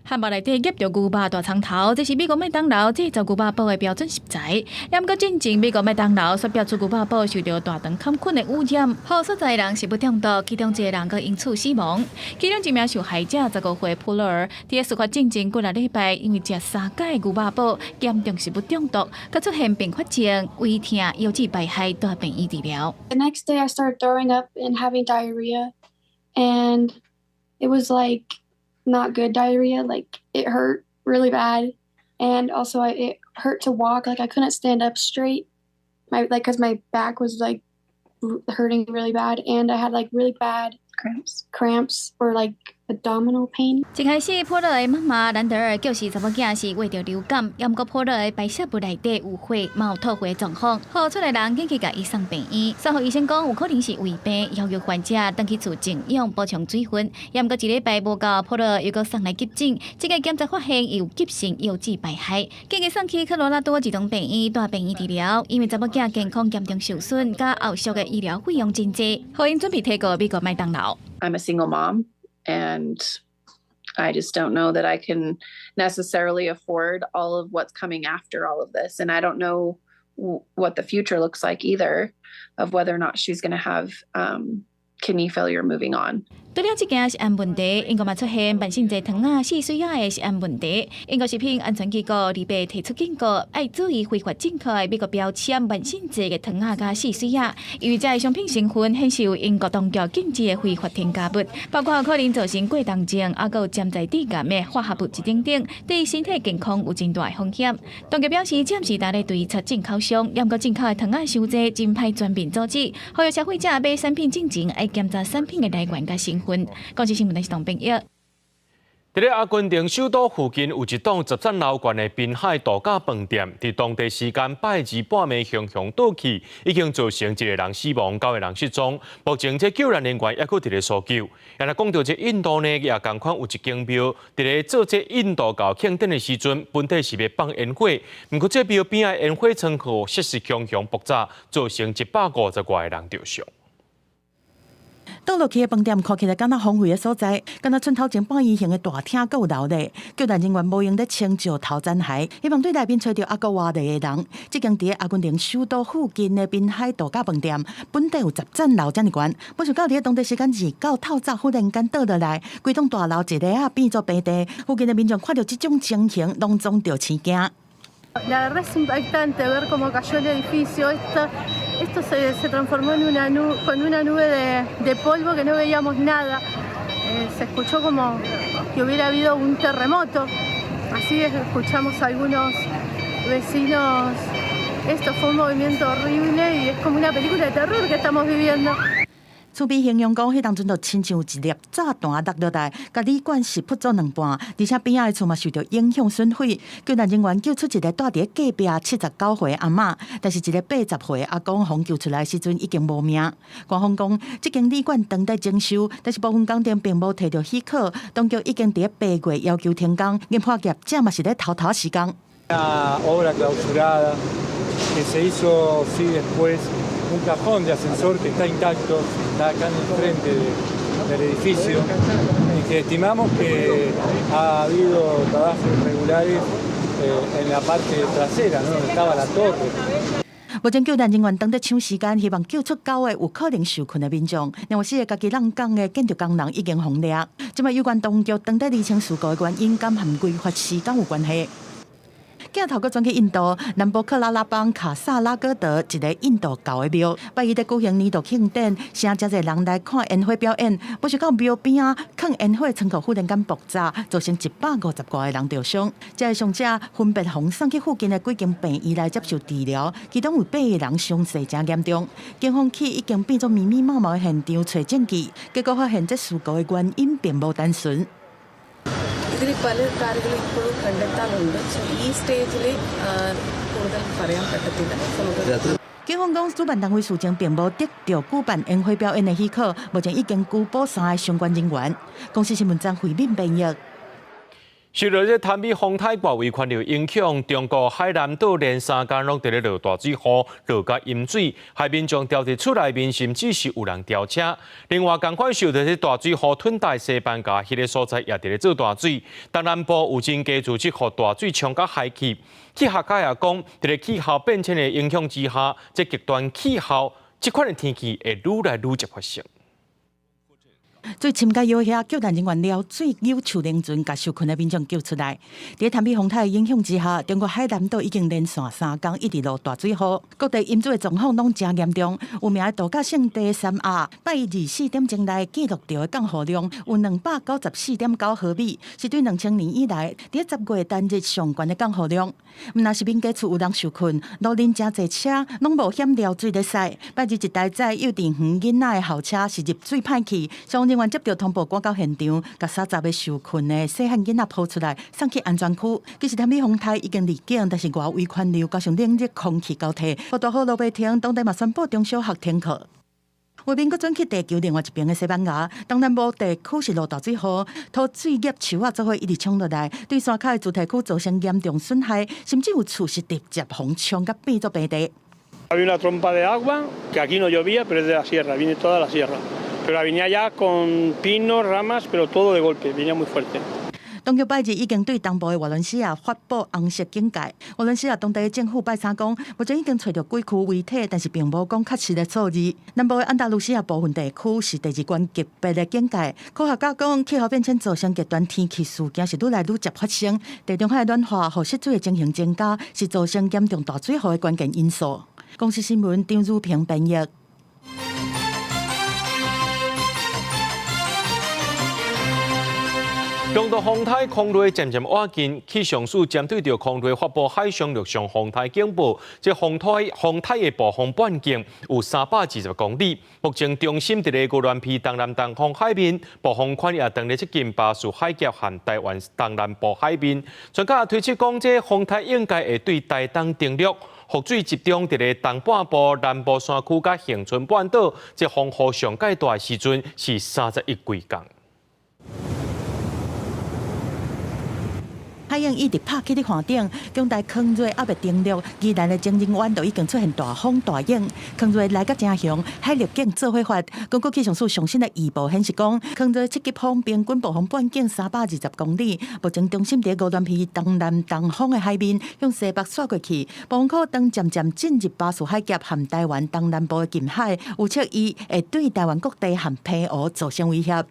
Speaker 14: 漢堡內底夾著牛肉大蔥頭，這是美國麥當勞製造牛肉堡的標準食材。毋過進前美國麥當勞煞爆出牛肉堡受著大腸桿菌的污染，予數十个人食物中毒，其中一個人閣因此死亡。其中一名受害者15歲普羅爾，佇事發進前幾若禮拜，因為食三改牛肉堡，嚴重食物中毒，閣出現併發症，胃疼、腰子敗害，帶病院治療。
Speaker 19: The next day I started throwing up and having diarrhea, and it was like not good diarrhea. Like, it hurt really bad, and also it hurt to walk. Like, I couldn't stand up straight. My like because my back was like hurting really bad, and I had like really bad cramps or like abdominal pain.
Speaker 14: 一開始，普羅的媽媽蘭德爾就是查某囝是患著流感，毋過普羅的排泄物內底有血，嘛有吐血狀況，予厝內人緊急共伊送病院。煞予醫生講有可能是胃病，要求患者轉去厝靜養補充水分。毋過一禮拜無夠，普羅又閣送來急診，這個檢查發現有急性腰子敗害，緊急送去科羅拉多兒童病院帶病院治療，因為查某囝健康嚴重受損，佮後續的醫療費用真濟，予𪜶準備提告美國麥當勞。
Speaker 20: I'm a single mom, and I just don't know that I can necessarily afford all of what's coming after all of this. And I don't know what the future looks like either, of whether or not she's going to have kidney failure moving on.
Speaker 14: 除了這件食安問題，英國嘛出現萬聖節糖仔試水仔的食安問題。英國食品安全機構禮拜提出警告，愛注意非法進口的美國標籤萬聖節的糖仔佮試水仔，因為這个商品成分顯示有英國當局禁止的非法添加物，包括可能造成過動症，抑閣有潛在致癌的化合物質等等，對身體健康有真大的風險。當局表示，暫時焦咧追查進口商，毋過進口的糖仔傷濟，真歹全面阻止。呼籲消費者買產品進前，愛檢查產品的來源佮成分。公視新聞的是董炳業。
Speaker 2: 佇咧阿根廷首都附近有一棟13樓懸的濱海度假飯店，佇當地時間拜二半暝雄雄倒去，已經造成一個人死亡，九個人失蹤。目前這救援人員猶閣佇咧搜救。若講著這印度呢，也仝款有一間廟，佇咧做這印度教慶典的時陣，本底是欲放煙火，毋過這廟邊仔煙火倉庫設施雄雄爆炸，造成150外個人著傷。
Speaker 21: 倒落去的飯店看起來敢若荒廢的所在，敢若賰頭前半圓形的大廳閣有樓咧。救援人員無閒咧清石頭殘骸，希望對內面揣著猶閣活著的人。這間佇阿根廷首都附近的濱海度假飯店，本底有13樓遮爾懸，無想到佇當地時間二九透早忽然間倒落來，規棟大樓一下仔變做平地。附近的民眾看著這種情形，攏總著生驚。
Speaker 22: La verdad es impactante ver cómo cayó el edificio. Esto se transformó en una nube, con una nube de polvo que no veíamos nada. Se escuchó como que hubiera habido un terremoto. Así es, escuchamos a algunos vecinos. Esto fue un movimiento horrible y es como una película de terror que estamos viviendo.
Speaker 21: 厝邊形容講，彼當陣就親像一粒炸彈落落來，共旅館蝕噗做兩半，而且邊仔的厝嘛受著影響損毀。救援人員救出一個蹛佇隔壁79歲阿嬤，但是一個80歲阿公予救出來時陣已經無命。官方講，這間旅館正佇整修，但是部分工程並無提著許可，當局已經佇8月要求停工，研判業者嘛是咧偷偷施工。
Speaker 5: Obra clausurada que se hizo sí después un cajón de ascensor que está intacto, está acá en el frente del edificio y que estimamos que ha habido trabajos irregulares en la parte trasera, ¿no? Donde estaba la torre.
Speaker 21: 目前救援人員正佇搶時間，希望救出九個有可能受困的民眾。另外四個家己人工的建築工人已經予掠。這擺有關當局正佇釐清事故的原因，敢和違法施工有關係。鏡頭閣轉去印度南部克拉拉邦卡薩拉戈德一个印度教的廟，拜一佇舉行年度慶典，誠濟人來看煙火表演。無想到廟邊仔囥煙火倉庫忽然間爆炸，造成150外个人著傷。這个傷者分別予送去附近的幾間病院來接受治療，其中有八個人傷勢誠嚴重。警方去已經變做密密麻麻的現場揣證據，結果發現這事故的原因並無單純。
Speaker 23: ഇതിൽ പല കാര്യങ്ങളും ഇപ്പോഴും കണ്ടെത്താനുണ്ട്. സോ ഈ സ്റ്റേജിൽ കൂടുതൽ
Speaker 21: 警方講，主辦單位事前並無得著舉辦煙火表演的許可，目前已經拘捕三个相關人員。公視新聞張惠敏編譯。
Speaker 2: 受著這潭尾風颱外圍環流影響，中國海南島連三工攏佇咧落大水雨，落甲淹水，害民眾牢佇厝內面，甚至是有人牢車。另外，仝款受著這大水雨吞帶西班牙彼个所在也佇咧做大水，東南部有真濟住宅予大水沖甲海去。氣學家也講，佇咧氣候變遷的影響之下，這極端氣候這款的天氣會愈來愈捷發生。
Speaker 21: 水深到腰遐，救援人員撩水搝樹輪船，共受困的民眾救出來。佇潭尾風颱的影響之下，中國海南島已經連續三工一直落大水雨，各地淹水的狀況攏誠嚴重。有名的度假勝地三亞，拜二四點鐘內記錄著的降雨量有294.9毫米，是對2000年以來佇10月單日上懸的降雨量。毋但是民家厝有人受困，路面誠濟車攏冒險撩水咧駛。拜日一台載幼稚園囡仔的校車是入水歹去，消防人員接著通報趕到現場，共30個受困的細漢囡仔抱出來，送去安全區。其實潭尾風颱已經離境，但是外圍環流加上冷熱空氣交替，予大雨落袂停，當地嘛宣布中小學停課。畫面閣轉去地球另外一邊的西班牙，東南部地區是落大水雨，土水葉樹仔做伙一直沖落來，對山跤的住宅區造成嚴重損害，甚至有厝是直接予沖甲變做平地。
Speaker 3: Había una trompa de agua que aquí no llovía, pero es de la sierra, viene toda la sierra. Pero venía ya con pinos, ramas, pero todo de golpe, venía muy fuerte.
Speaker 21: 當局拜日已經對東部的瓦倫西亞發布紅色警戒。瓦倫西亞當地政府拜三講，目前已經揣著幾具遺體，但是並無講確實的數字。南部的安達盧西亞部分地區是第二懸級別的警戒。科學家講，氣候變遷造成極端天氣事件是愈來愈捷發生。地中海暖化予失水的情形增加，是造成嚴重大水雨的關鍵因素。公視新聞張如平編譯。
Speaker 2: 中度風颱康瑞漸漸倚近，氣象署針對著康瑞發布海上陸上風颱警報。這風颱的暴風半徑有320公里。目前中心佇咧宜蘭區東南東方海面，暴風圈也當咧接近巴士海峽和台灣東南部海面。專家推測講，這風颱應該會對台東登陸，雨水集中佇咧東半部、南部山區佮恆春半島。這風雨上蓋大的時陣是31規工。
Speaker 21: 海湧一直拍起佇岸頂，強台康瑞猶未登陸，宜蘭的情人灣就已經出現大風大湧。康瑞來甲誠強，海陸景做伙發。根據氣象署上新的預報顯示講，康瑞七級風平均暴風半徑320公里，目前中心佇宜蘭縣東南東方的海面，向西北徙過去，暴風區當漸漸進入巴士海峽和台灣東南部的近海，預測伊會對台灣各地和澎湖造成威脅。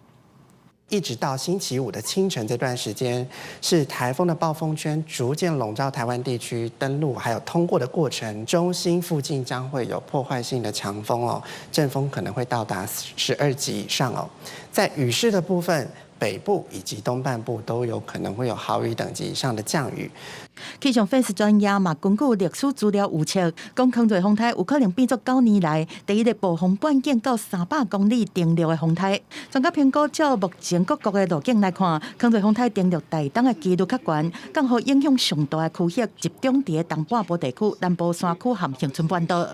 Speaker 6: 一直到星期五的清晨這段時間，是颱風的暴風圈逐漸籠罩台灣地區登陸還有通過的過程，中心附近將會有破壞性的強風哦，陣風可能會到達12級以上哦。在雨勢的部分，北部以及東半部都有可能會有豪雨等級以上的降雨。
Speaker 21: 氣象分析專家嘛，根據歷史資料預測，講康瑞風颱有可能變做9年來第一个暴風半徑到300公里登陸的風颱。專家評估，照目前各國的路徑來看，康瑞風颱登陸台東的幾率較懸，降雨影響上大的區域集中佇東半部地區、南部山區和恆春半島。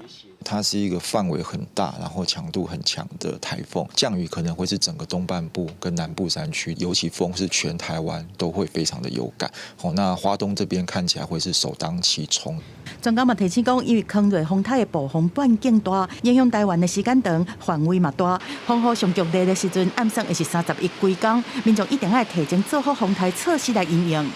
Speaker 23: 它是一個範圍很大，然後強度很強的颱風，降雨可能會是整個東半部跟南部山區，尤其風是全台灣都會非常的有感。好，那花東這邊看起來會是首當其衝。
Speaker 21: 專家嘛提醒講，因為康瑞風颱的暴風半徑大，影響台灣的時間長，範圍嘛大，風雨上劇烈的時陣，暗算會是31規工，民眾一定愛提前做好防颱措施來因應。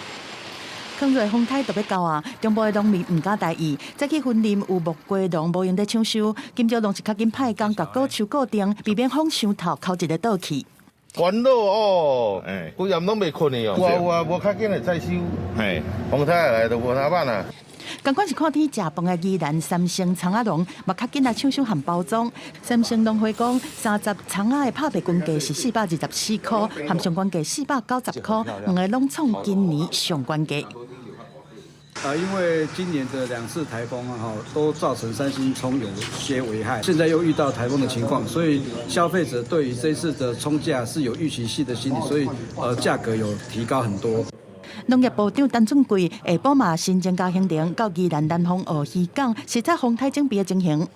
Speaker 21: 康瑞風颱就欲到啊！中部的農民毋敢大意，早起雲林有木瓜農無閒咧搶收，今朝攏是較緊派工共果樹固定，避免風傷透，哭一个倒去。
Speaker 24: 煩惱哦，規暗攏袂睏的哦。有啊有啊，無較緊會再收。嘿，風颱來就無哪辦啊。
Speaker 21: 仝款是看天食飯的宜蘭三星蔥仔農，嘛較緊來搶收和包裝。三星農會講，30蔥仔的拍賣均價是424塊，含上懸價490塊，兩个攏創今年上懸價。
Speaker 25: 啊，因為今年的兩次颱風啊，都造成三星蔥有些危害。現在又遇到颱風的情況，所以消費者對於這次的蔥價是有預期性的心理，所以價格有提高很多。
Speaker 21: 農業部長陳俊貴下晡嘛新增加行程到宜蘭南方澳漁港，視察風颱準備的情形。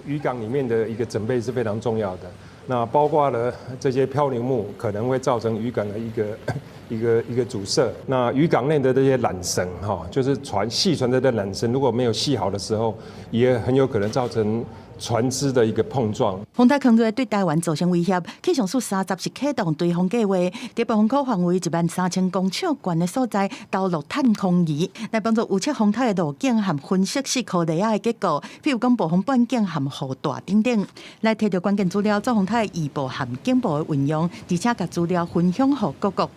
Speaker 5: 漁港裡面的一個準備是非常重要的，那包括了這些漂流木可能會造成漁港的一個阻塞。那漁港內的這些纜繩，哈，就是船繫船的纜繩，如果沒有繫好的時候，也很有可能造成船隻的一個碰撞。
Speaker 21: 風颱康瑞對台灣造成威脅，氣象署30時啟動颱風計劃，佇暴風區範圍13,000公尺懸的所在投入探空儀，來幫助預測風颱的路徑和分析四顆雷仔的結構，比如講暴風半徑和雨帶等等，來提著關鍵資料做風颱預報和警報的運用，而且共資料分享予各國。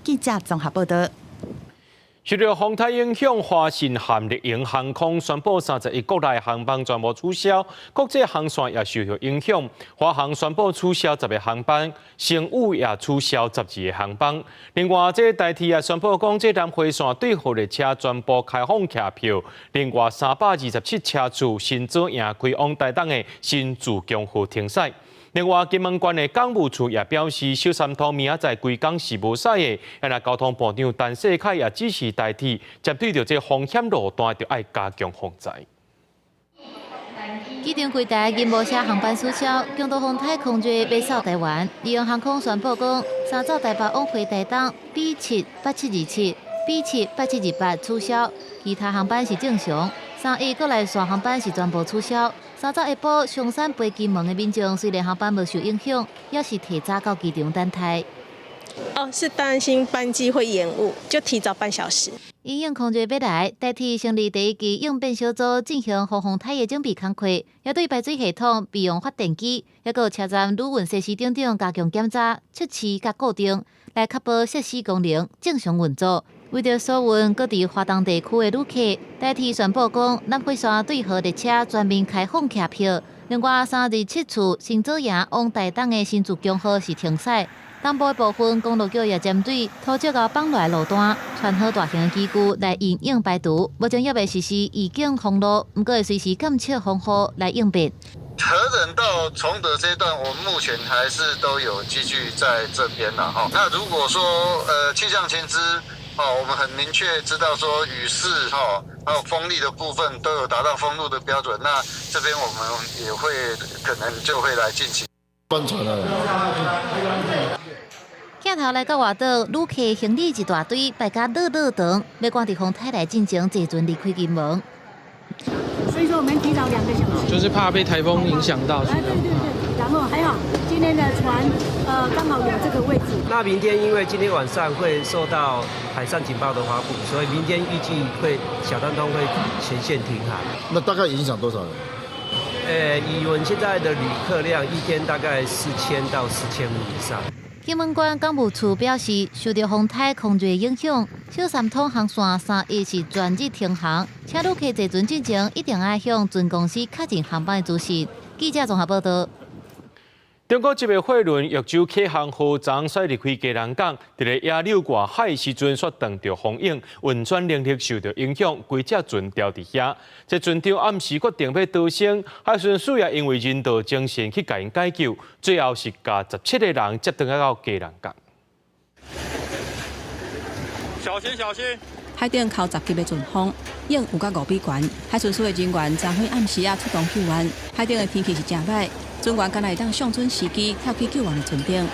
Speaker 21: 記者綜合報道。
Speaker 2: 受著風颱影響，華信和麗榮航空宣布31國內航班全部取消，國際航線也受著影響。華航宣布取消10個航班，星宇也取消12個航班。另外，這台鐵也宣布講，這南迴線對號列車全部開放客票。另外，327車次新左營開往台東的新自強號停駛。另外，金門縣的港務處也表示，小三通明仔載規工是無駛的。啊，交通部長陳世凱也指示台鐵，針對著這風險路段，就愛加強防災。
Speaker 7: 機場櫃台銀無車航班取消，強度風颱康瑞欲掃台灣。麗榮航空宣布講，三走台北往回台東 B78727、B78728取消，其他航班是正常。31國內線航班是全部取消。三十下晡松山飛金門的民眾雖然航班無受影響，也是提早到機場等待。
Speaker 8: 哦，是擔心班機會延誤，就提早半小時。
Speaker 7: 因應康瑞欲來，台鐵成立第一支應變小組進行防風颱的準備工課，也對排水系統、備用發電機，抑閣車站旅運設施等等加強檢查、測試佮固定，來確保設施功能正常運作。為著疏運各地華東地區的旅客，台鐵宣布講，南迴線對號列車全面開放客票。另外，327次新左營往台東的新自強號是停駛。東部的部分公路局也針對土石共放落路段，穿好大型的機具來因應排除。目前猶未實施預警封路，毋過會隨時監測風雨來應變。
Speaker 11: 和仁到崇德這段，我們目前還是都有機具在這邊啦。哈，那如果說氣象情資，哦，我們很明確知道說雨勢哈，還有風力的部分都有達到封路的標準，那這邊我們也會可能就會來進行。
Speaker 24: 關船啊！
Speaker 7: 鏡頭來到外島，旅客行李一大堆，排甲落落長，欲趕佇風颱來進前坐船離開金門。
Speaker 12: 所以說我們提早2個小時，
Speaker 13: 就是怕被颱風影響到。
Speaker 12: 哎，對對對，然後還好今天的船，剛好有這個位置。
Speaker 26: 那明天因為今天晚上會受到海上警報的發布，所以明天預計會小三通會全線停航。
Speaker 24: 那大概影響多少人？
Speaker 26: 以我們現在的旅客量，一天大概4000到4500以上。
Speaker 7: 金門縣港務處表示，受著風颱康瑞影響，小三通航線31是全日停航，請旅客坐船進前一定愛向船公司確認航班的資訊。記者綜合報道。
Speaker 2: 中國一个貨輪玉州啟航號昨昏離開基隆港，佇咧野柳外海時陣，煞撞著風湧，運轉能力受著影響，規隻船牢佇遐。這船長暗時決定欲逃生，海巡署也因為人道精神去共𪜶解救，最後是共17個人接轉來到基隆港。
Speaker 18: 小心小心！
Speaker 27: 海頂空10級的陣風，湧有甲5米懸。海巡署的人員昨昏暗時仔出動救援。海頂的天氣是誠䆀，船員敢若會當上準時機跳去救援的船頂。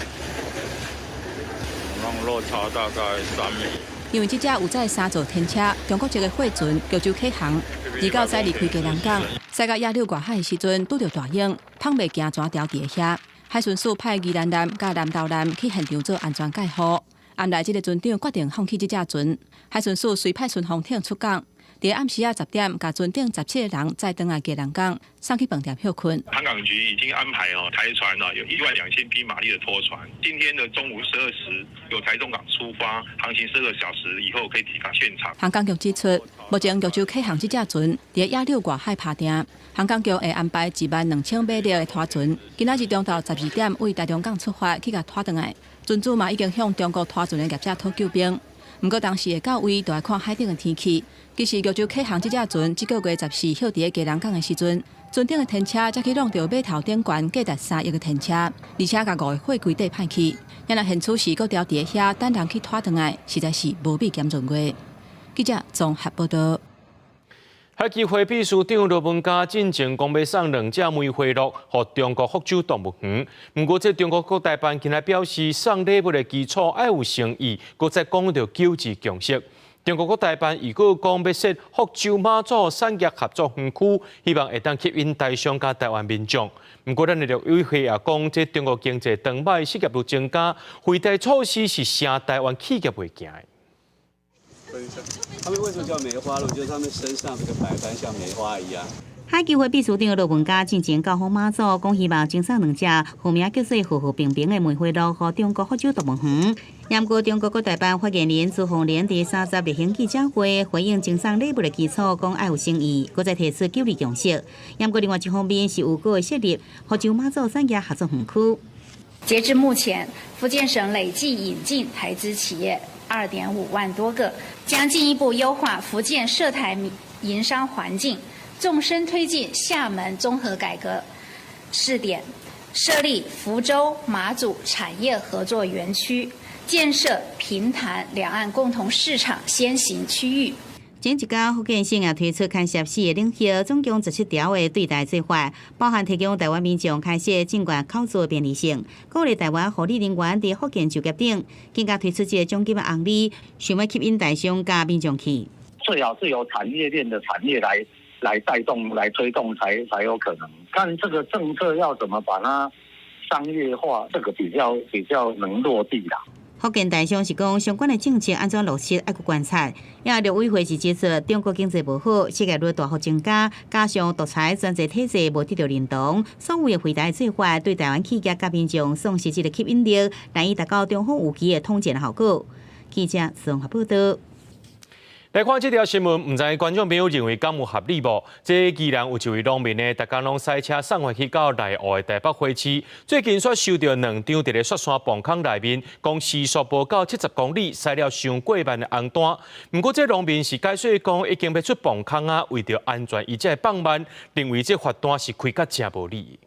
Speaker 28: 浪落差大概3米。
Speaker 27: 因為這隻有載三座天車中國籍的貨船玉州啟航，29載離開基隆港，駛到野柳外海的時陣，拄著大湧，膨袂行船牢佇遐。海巡署派宜蘭艦佮南投艦去現場做安全戒護。暗內這个船長決定放棄這隻船，海巡署隨派順風艇出港，佇暗時仔10點，共船頂17個人載轉來基隆港，送去飯店歇睏。
Speaker 28: 航港局已經安排哦，台船哦，有12000匹馬力的拖船。今天的中午12時由台中港出發，航行12個小時以後可以抵達現場。
Speaker 27: 航港局指出，目前玉州啟航這隻船佇野柳外海拍碇，航港局會安排12000馬力的拖船，今仔日中晝12點為台中港出發去共拖轉來。船主嘛已經向中國拖船的業者討救兵。毋過當時會到位，就愛看海頂的天氣。其實玉州啟航這隻船，這個月十四歇佇咧基隆港的時陣，船頂的天車才去挵著碼頭頂懸價值3億的天車，而且共五个貨櫃硩歹去。若現此時閣牢佇咧遐等人去拖轉來，實在是無比兼潤月。記者綜合報道。
Speaker 2: 海基會秘書長羅文嘉進前講欲送兩隻梅花鹿予中國福州動物園，毋過這中國國台辦今日表示，送禮物的基礎愛有誠意，閣再講著九二共識。中國國台辦預告講欲設福州馬祖產業合作園區，希望會當吸引台商佮台灣民眾。毋過，咱的陸委會也講，這中國經濟轉歹，失業率增加，惠台措施是傷台灣企業袂行的。
Speaker 1: 他們為什麼叫梅花鹿？就是他們身上這個白斑像梅花一樣。
Speaker 4: 海基會秘書長羅文嘉進前到訪馬祖，講希望贈送兩隻號名叫做和和平平的梅花鹿，予中國福州動物園。毋過中國國台辦發言人朱鳳蓮佇30例行記者會回應贈送禮物的基礎，講愛有誠意，閣再提出九二共識。毋過另外一方面是有閣設立福州馬祖產業合作園區。
Speaker 9: 截至目前，福建省累計引進台資企業2.5萬多個，將進一步優化福建涉台營商環境，縱深推進廈門綜合改革試點，設立福州馬祖產業合作園區，建設平潭兩岸共同市場先行區域。
Speaker 4: 前一工，福建省也推出牽涉四個領域，總共17條的對台做法，包含提供台灣民眾開設證券口座便利性，鼓勵台灣護理人員佇福建就業等，更加推出這個獎金的紅利，想欲吸引台商佮民眾去。
Speaker 10: 最好是由產業鏈的產業來帶動、來推動才有可能。看這個政策要怎麼把它商業化，這個比較能落地啦。
Speaker 4: 福建台商是講，相關的政策按怎落實，愛閣觀察。也陸委會是指出，中國經濟無好，失業率大幅增加，加上獨裁專制體制無得到認同，所謂的惠台做法對台灣企業佮民眾喪失這個吸引力，難以達到中方預期的統戰效果。記者綜合報道。
Speaker 2: 來看這條新聞，毋知觀眾朋友認為敢有合理無？這宜蘭有一位農民呢，逐工攏駛車送貨去到內湖的台北花市，最近煞收著兩張佇咧雪山磅空內面，講時速無夠70公里，駛了傷過慢的紅單。毋過這農民是解說講，已經欲出磅空啊，為著安全，伊才會放慢，認為這罰單是開甲誠無理。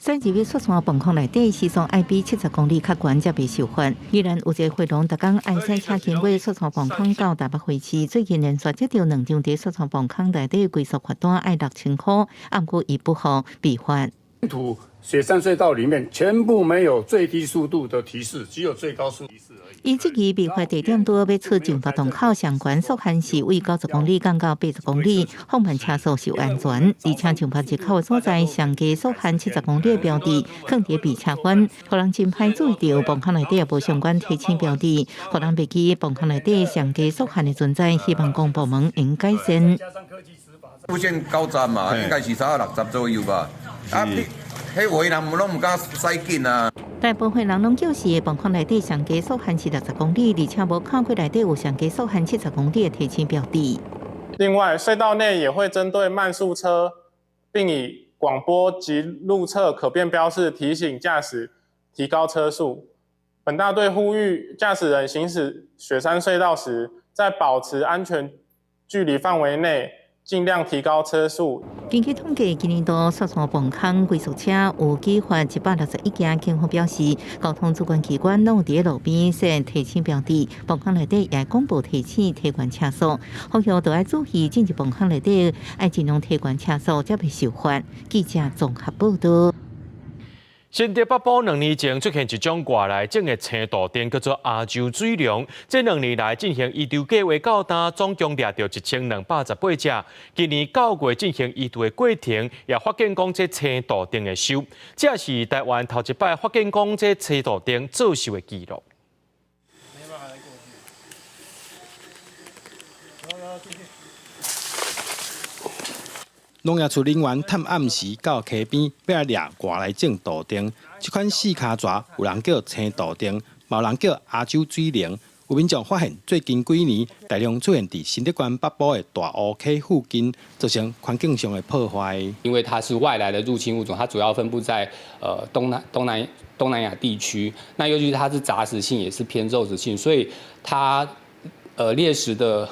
Speaker 4: 駛入去雪山磅空內底，時速愛比70公里較懸，才袂受罰。宜蘭有一個貨農，逐工愛駛車經過雪山磅空到台北花市，最近連續接著兩張佇雪山磅空內底規速罰單愛6000箍，毋過伊不服被罰。
Speaker 15: 途雪山隧道裡面全部沒有最低速度的提示，只有最高速提示而已。
Speaker 4: 伊質疑被罰地點拄好欲出進發洞口，上懸速限是為90公里降到80公里，放慢車速是有安全。而且進發入口的所在，上低速限七十公里的標誌，囥佇避車彎，予人真歹注意著磅空內底也無相關提醒標誌，予人袂記磅空內底上低速限的存在，希望公部門應改善。
Speaker 16: 路線九十嘛，應該是差60左右吧。啊，你彼有的人攏毋敢駛緊啊。
Speaker 4: 大部分人攏表示，磅空內底上低速限是60公里，而且無看過內底有上低速限七十公里的提醒標誌。
Speaker 17: 另外，隧道內也會針對慢速車，並以廣播及路側可變標示提醒駕駛提高車速。本大隊呼籲駕駛人行駛雪山隧道時，在保持安全距離範圍內，盡量提高車速。
Speaker 4: 根據統計，今年度雪山磅空龜速車有舉發161件。警方表示，交通主管機關攏有佇路邊設提醒標誌，磅空內底也公布提醒提懸車速，呼籲都愛注意進入磅空內底，愛盡量提懸車速，才袂受罰。記者綜合報道。
Speaker 2: 新竹北埔2年前出現一種外來種的青杜鵑，叫做亞洲水龍。這兩年來進行移除計畫到今，總共掠著1218隻。今年9月進行移除的過程，也發現講這青杜鵑的鏽，這是台灣頭一擺發現講這青杜鵑做鏽的紀錄。
Speaker 19: 農業處人員趁暗時到溪邊，欲來掠外來種杜鵑。這款四跤蛇有人叫青杜鵑，嘛有人叫亞洲水龍。有民眾發現最近幾年大量出現佇新竹縣北部的大湖溪附近，造成環境上的破壞。
Speaker 3: 因為它是外來的入侵物種，它主要分布在東南亞地區。那尤其是它是雜食性，也是偏肉食性，所以它獵食的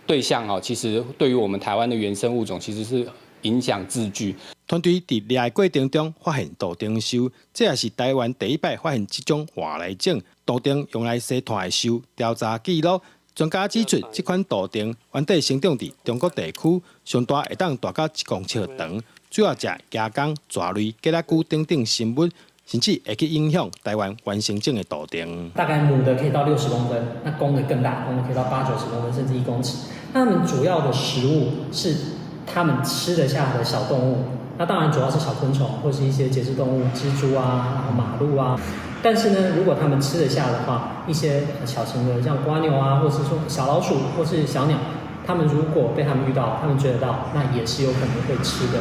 Speaker 3: 對象哦，其實對於我們台灣的原生物種，其實是影響至巨。
Speaker 19: 團隊佇獵的過程中發現杜丁銹，這也是台灣第一擺發現這種外來種杜丁用來生炭的銹。調查記錄，專家指出，這款杜丁原底生長佇中國地區，上大會當大到1公尺長，主要食蜈蚣、蛇類、雞仔龜等等生物，甚至會去影響台灣原生種的杜丁。
Speaker 5: 大概母的可以到60公分，那公的更大，公的可以到八九十公分，甚至1公尺。那它們主要的食物是它們吃得下的小動物，那當然主要是小昆蟲或是一些節肢動物，蜘蛛啊、然後馬陸啊。但是呢，如果它們吃得下的話，一些小型的像蝸牛啊，或是說小老鼠或是小鳥，它們如果被它們遇到，它們追得到，那也是有可能會吃的。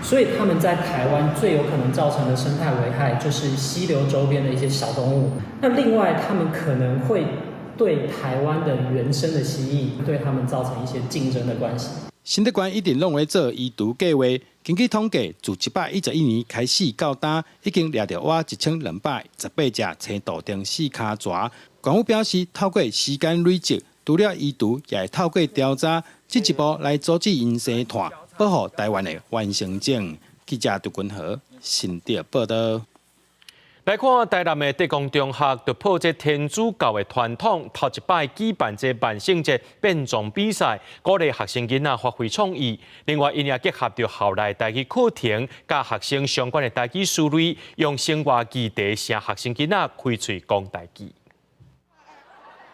Speaker 5: 所以他們在台灣最有可能造成的生態危害，就是溪流周邊的一些小動物。那另外，他們可能會對台灣的原生的蜥蜴，對他們造成一些競爭的關係。
Speaker 19: 新竹縣一直攏咧做移除計劃，根據統計，自111年開始到今，已經掠著倚1218隻青杜丁四跤蛇。縣府表示，透過時間累積，除了移除，也會透過調查，進一步來阻止𪜶生炭，保護台灣的原生種。記者杜君和新竹報道。
Speaker 2: 來看台南的德光中學突破這天主教的傳統，頭一擺舉辦這萬聖節變裝比賽，鼓勵學生囡仔發揮創意。另外，𪜶也結合著校內台語課程，佮學生相關的台語詞彙，用生活議題請學生囡仔開喙講台語。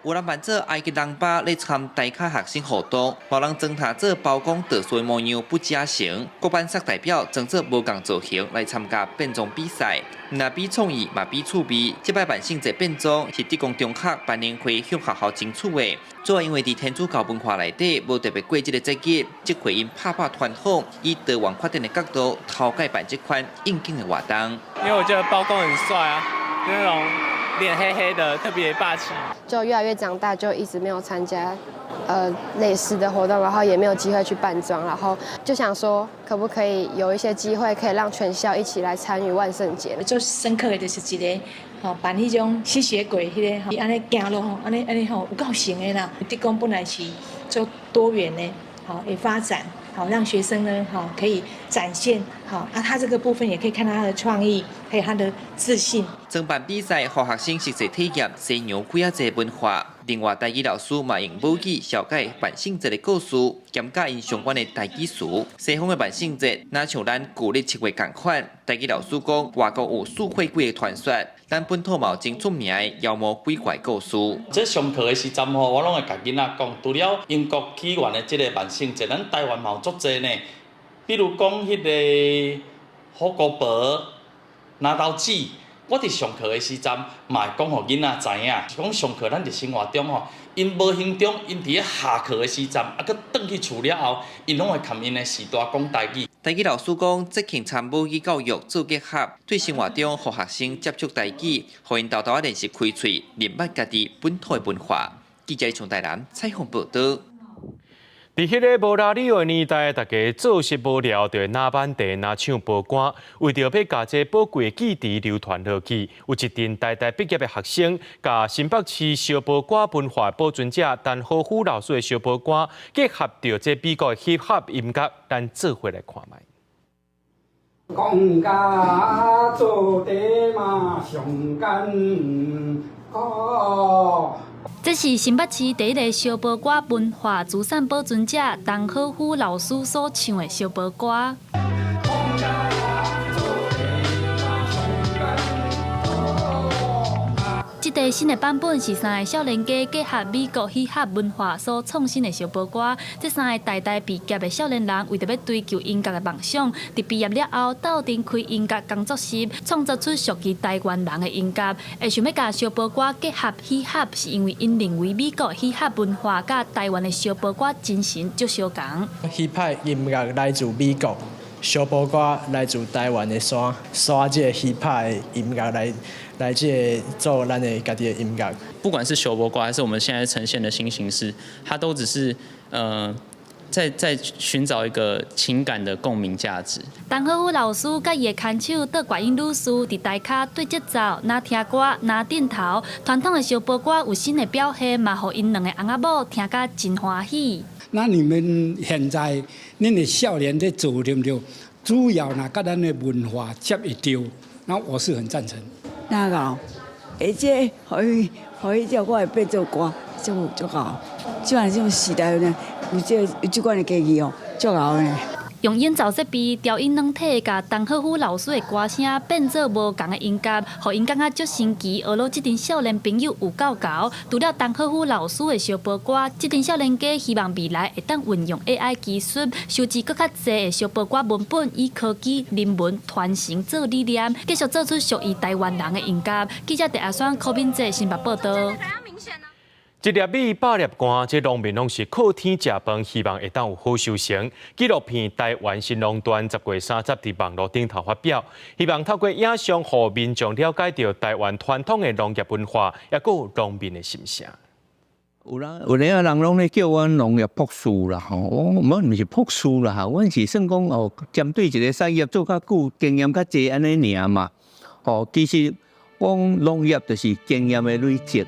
Speaker 6: 有人扮做埃及人巴咧參台卡學生活動，有人裝扮做包公特殊模樣不加成，各班級代表裝做無仝造型來參加變裝比賽，毋但比創意嘛比趣味。這擺萬聖節變裝是德光中學班聯會向學校爭取的，主要因為佇天主教文化內底無特別過這个節日，這回𪜶拍破傳統，以多元發展的角度，頭擺辦這款應景的活動。
Speaker 14: 因為我覺得包公很帥啊，就那種臉黑黑的，特別霸氣。
Speaker 20: 就越來越長大，就一直沒有參加類似的活動，然後也沒有機會去扮裝，然後就想說，可不可以有一些機會可以讓全校一起來參與萬聖節？
Speaker 22: 最深刻的就是一个吼扮彼種吸血鬼彼个，伊按呢行路吼，按呢按呢吼有夠型的啦。德光本來是做多元的，好會發展，好讓學生呢，好可以展現，好啊，他這個部分也可以看到他的創意，還有他的自信。
Speaker 6: 裝扮比賽，予學生實際體驗西洋鬼仔節文化。另外，台語老師嘛用母語紹介萬聖節的故事，兼教𪜶相關的台語詞。西方的萬聖節，若像咱舊曆七月仝款。台語老師講，外國有吸血鬼的傳說，咱本土嘛有真出名的妖魔鬼怪故事。
Speaker 23: 這上課的時陣吼，我攏會共囡仔講，除了英國起源的這个萬聖節，咱台灣嘛有足濟呢。比如講，彼个虎姑婆、拿刀子。我佇上課的時陣，嘛會講予囡仔知影，是講上課咱佇生活中吼，𪜶無形中，𪜶佇咧下課的時陣，啊，閣轉去厝了後，𪜶攏會含𪜶的序大講台語。
Speaker 6: 台語老師講，節慶參母語教育做結合，對生活中予學生接觸台語，予𪜶沓沓仔練習開喙，認捌家己本土的文化。記者從台南採訪報道。
Speaker 2: 佇彼个無拉里的年代，大家做事無聊，就會拿板茶、拿唱報歌，為著欲共這寶貴的記憶流傳落去，有一陣台大畢業的學生，共新北市燒報歌文化保存者陳和夫老師的燒報歌，結合著這美國的 hip hop 音樂，咱做伙來看覓。
Speaker 25: 講甲做地嘛上艱苦。
Speaker 29: 這是新北市第一個燒報歌文化資產保存者陳好夫老師所唱的燒報歌。這個新的版本是三个少年家結合美國嘻哈文化所創新的燒報歌。這三个台大畢業的少年人，為著欲追求音樂的夢想，佇畢業了後，鬥陣開音樂工作室，創作出屬於台灣人的音樂。會想欲共燒報歌結合嘻哈，是因為𪜶認為美國嘻哈文化佮台灣的燒報歌精神足相仝。
Speaker 13: Hip hop 音樂來自美國，
Speaker 7: 燒埔歌來自台灣的山，山這個 hip hop 的音樂來來這個做咱的家己的音樂。
Speaker 8: 不管是燒埔歌還是我們現在呈現的新形式，它都只是在尋找一個情感的共鳴價值。
Speaker 29: 陳好虎老師佮伊的牽手倒國英女士佇台跤對節奏，若聽歌，若點頭，傳統的燒埔歌有新的表現，嘛予𪜶兩个翁仔某聽甲真歡喜。
Speaker 25: 那你們現在恁的少年在做對不對？主要呢，佮咱的文化接會著，那我是很贊成。
Speaker 11: 那個，而且可以可以叫我會變做歌，足足𠢕。這款這種時代呢，有這有這款的機器哦，足𠢕呢。
Speaker 29: 用演奏設備調音軟體，共陳好虎老師的歌聲變做無仝的音樂，予𪜶感覺足神奇。學嘍這陣少年朋友有夠𠢕，除了陳好虎老師的燒埔歌，這陣少年家希望未來會當運用 AI 技術，收集閣較濟的燒埔歌文本，以科技人文傳承做理念，繼續做出屬於台灣人的音樂。記者鄭阿雙、柯敏哲新北報道。
Speaker 2: 一粒米百粒汗，這農民攏是靠天食飯，希望會當有好收成。紀錄片《台灣新農段》10月30佇網路頂頭發表，希望透過影像，予民眾了解著台灣傳統的農業文化，抑閣有農民的心聲。
Speaker 12: 有人有陣人攏咧叫阮農業博士啦吼，我阮毋是博士啦吼，阮是算講哦，針對一個產業做較久，經驗較濟按呢爾嘛。吼，其實講農業就是經驗的累積。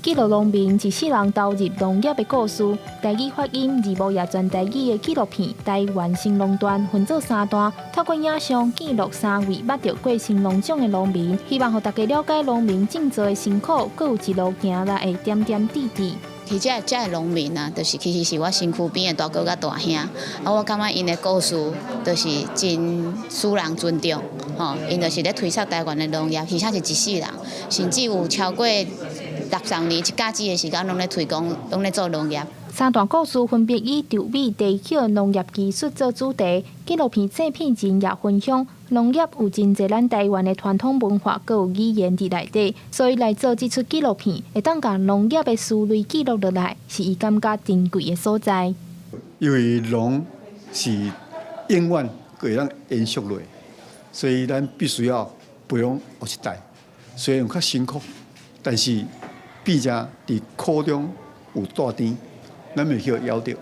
Speaker 18: 記錄農民一世人投入農業的故事，台語發音字幕也全台語的紀錄片《台灣新農段》分做三段，透過影像記錄三位捌著過新農獎的農民，希望予大家了解農民種作的辛苦，閣有一路行來的點點滴滴。
Speaker 21: 其實這這農民啊，就是其實是我身軀邊的大哥佮大兄，啊，我感覺𪜶的故事就是真使人尊重，吼，𪜶就是咧推廣台灣的農業，而且是一世人，甚至有超過60年一甲子的時間，攏咧推廣，攏咧做農業。
Speaker 18: 三段故事分別以稻米、地殼、農業技術做主題，紀錄片製片人也分享，農業有真濟咱台灣的傳統文化，閣有語言佇內底，所以來做這齣紀錄片，會當共農業的思維記錄落來，是伊感覺珍貴的所在。
Speaker 24: 因為農是永遠會當延續落，所以咱必須要培養後一代，雖然較辛苦，但是變成佇苦中有帶甜，咱袂去枵著。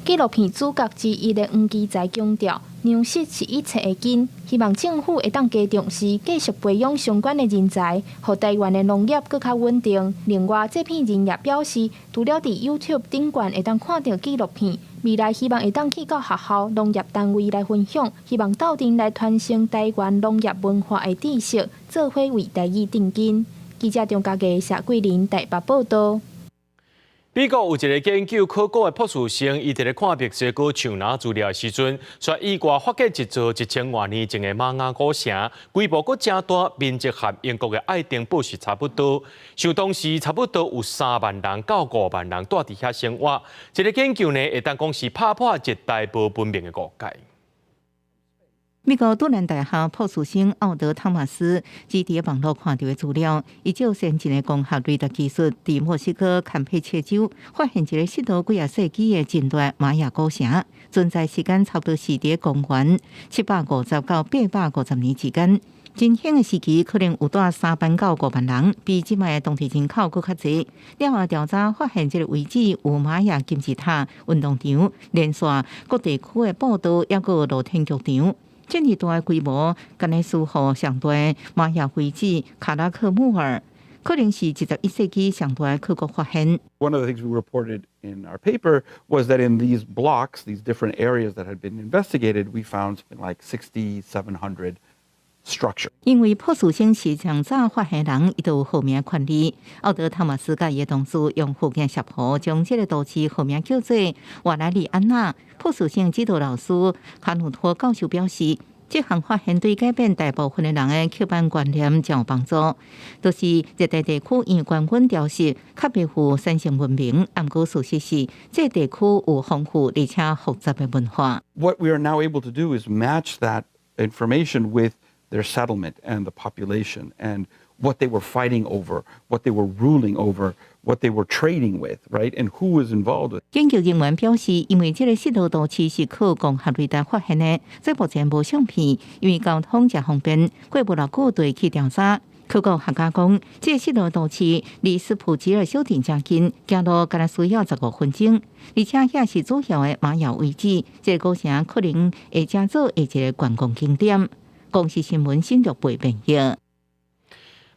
Speaker 18: 紀錄片主角之一的黃基才強調，糧食是一切的根，希望政府會當加重視，繼續培養相關的人才，予台灣的農業閣較穩定。另外，製片人也表示，除了佇 YouTube 頂懸會當看著紀錄片，未來希望會當去到學校、農業單位來分享，希望鬥陣來傳承台灣農業文化的知識，做伙為台語奠根。記者張家傑、謝桂林台北報道。
Speaker 2: 美國有一個研究考古的博士生，伊佇咧看墨西哥樹林資料的時陣，卻意外發現一座1000外年前的瑪雅古城，規模閣誠大，面積和英國的愛丁堡是差不多。想當時差不多有3萬人到5萬人蹛佇遐生活。這個研究呢，會當講是拍破一代無文明的誤解。
Speaker 4: 美國杜蘭大學博士生奧德湯馬斯，佇網路看著的資料，伊借先進的光學雷達技術，佇墨西哥坎佩切州發現一個失落幾仔世紀的近代瑪雅古城，存在時間差不多是佇公元750到850年之間。真興的時期可能有蹛3萬到5萬人，比這擺的當地人口閣較濟。了後調查發現，這個遺址有瑪雅金字塔、運動場、連線各地區的步道，抑閣有露天劇場。這爾大的規模，敢若輸予上大瑪雅遺址卡拉克穆爾，可能是21世紀上大的考古發現。
Speaker 26: One of the things we reported in our paper was that in these blocks, these different areas that had been investigated, we found something like 6,700 structure.
Speaker 4: 因為博士生是上早發現人，伊就有號名權利。奧德湯馬斯佮伊的同事用福建攝圖將這個都市號名叫做瓦萊里安娜。博士生指導老師卡努托教授表示，這項發現對改變大部分的人的刻板觀念誠有幫助。就是熱帶地區因為高溫潮濕，較袂赴產生文明。毋過事實是，這個地區有豐富而且複雜的文化。
Speaker 26: What we are now able to do is match that information with their settlement and the population and what they were fighting over, what they were ruling over, What they were trading with, right? And who was involved with.
Speaker 4: 研究人員表示，因為這个失落都市是靠光學雷達發現的，所以目前無相片，因為交通誠方便，過無偌久就會去調查。考古學家講，這个失落都市離斯普吉爾小鎮誠近，走路干焦需要15分鐘，而且遐是主要的瑪雅遺址，這个古城可能會成做下一个觀光景點。公視新聞新竹背編譯。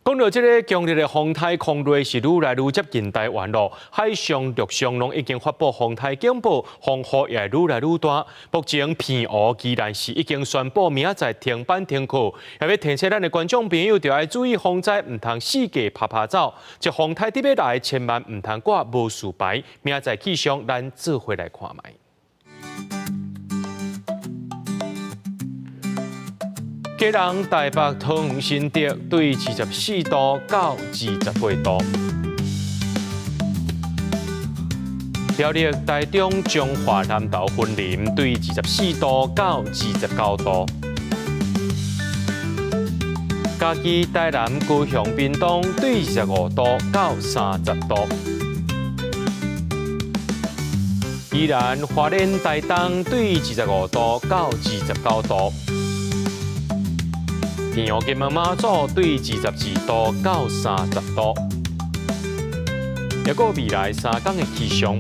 Speaker 2: 講到這个強烈的風颱空雷是愈來愈接近台灣咯，海上、陸上攏已經發布風颱警報，風雨也愈來愈大。目前澎湖、宜蘭市已經宣布明仔載停班停課，也欲提醒咱的觀眾朋友，著愛注意風災，毋通四界趴趴走。這風颱佇欲來，千萬毋通掛無事牌。明仔載氣象，咱做伙來看覓。基隆、台北、桃園、新竹對24度到28度。苗栗、台中、彰化、南投、雲林對24度到29度。嘉義、台南、高雄、屏東對25度到30度。宜蘭、花蓮、台東對25度到29度。澎湖、金門、馬祖對22度到30度。抑閣未來3天的氣象。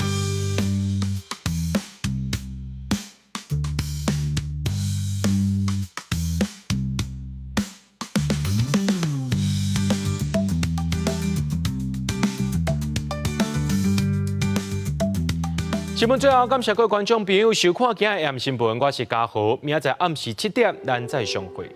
Speaker 2: 新聞最後，感謝各位觀眾朋友收看今日的新聞，我是嘉豪，明仔載暗時7點，咱再相會。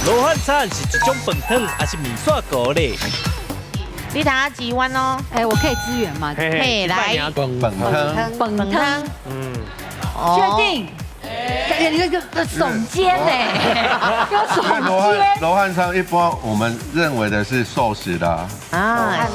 Speaker 1: 羅漢餐是一種飯湯，抑是麵線糊咧？
Speaker 3: 你打幾碗哦？
Speaker 9: 哎，我可以支援嗎？
Speaker 3: 嘿，來，
Speaker 9: 飯湯，飯湯，嗯，確定？哎，你這個聳肩呢？要聳肩。
Speaker 10: 羅漢餐一般我們認為的是壽司啦。
Speaker 3: 啊。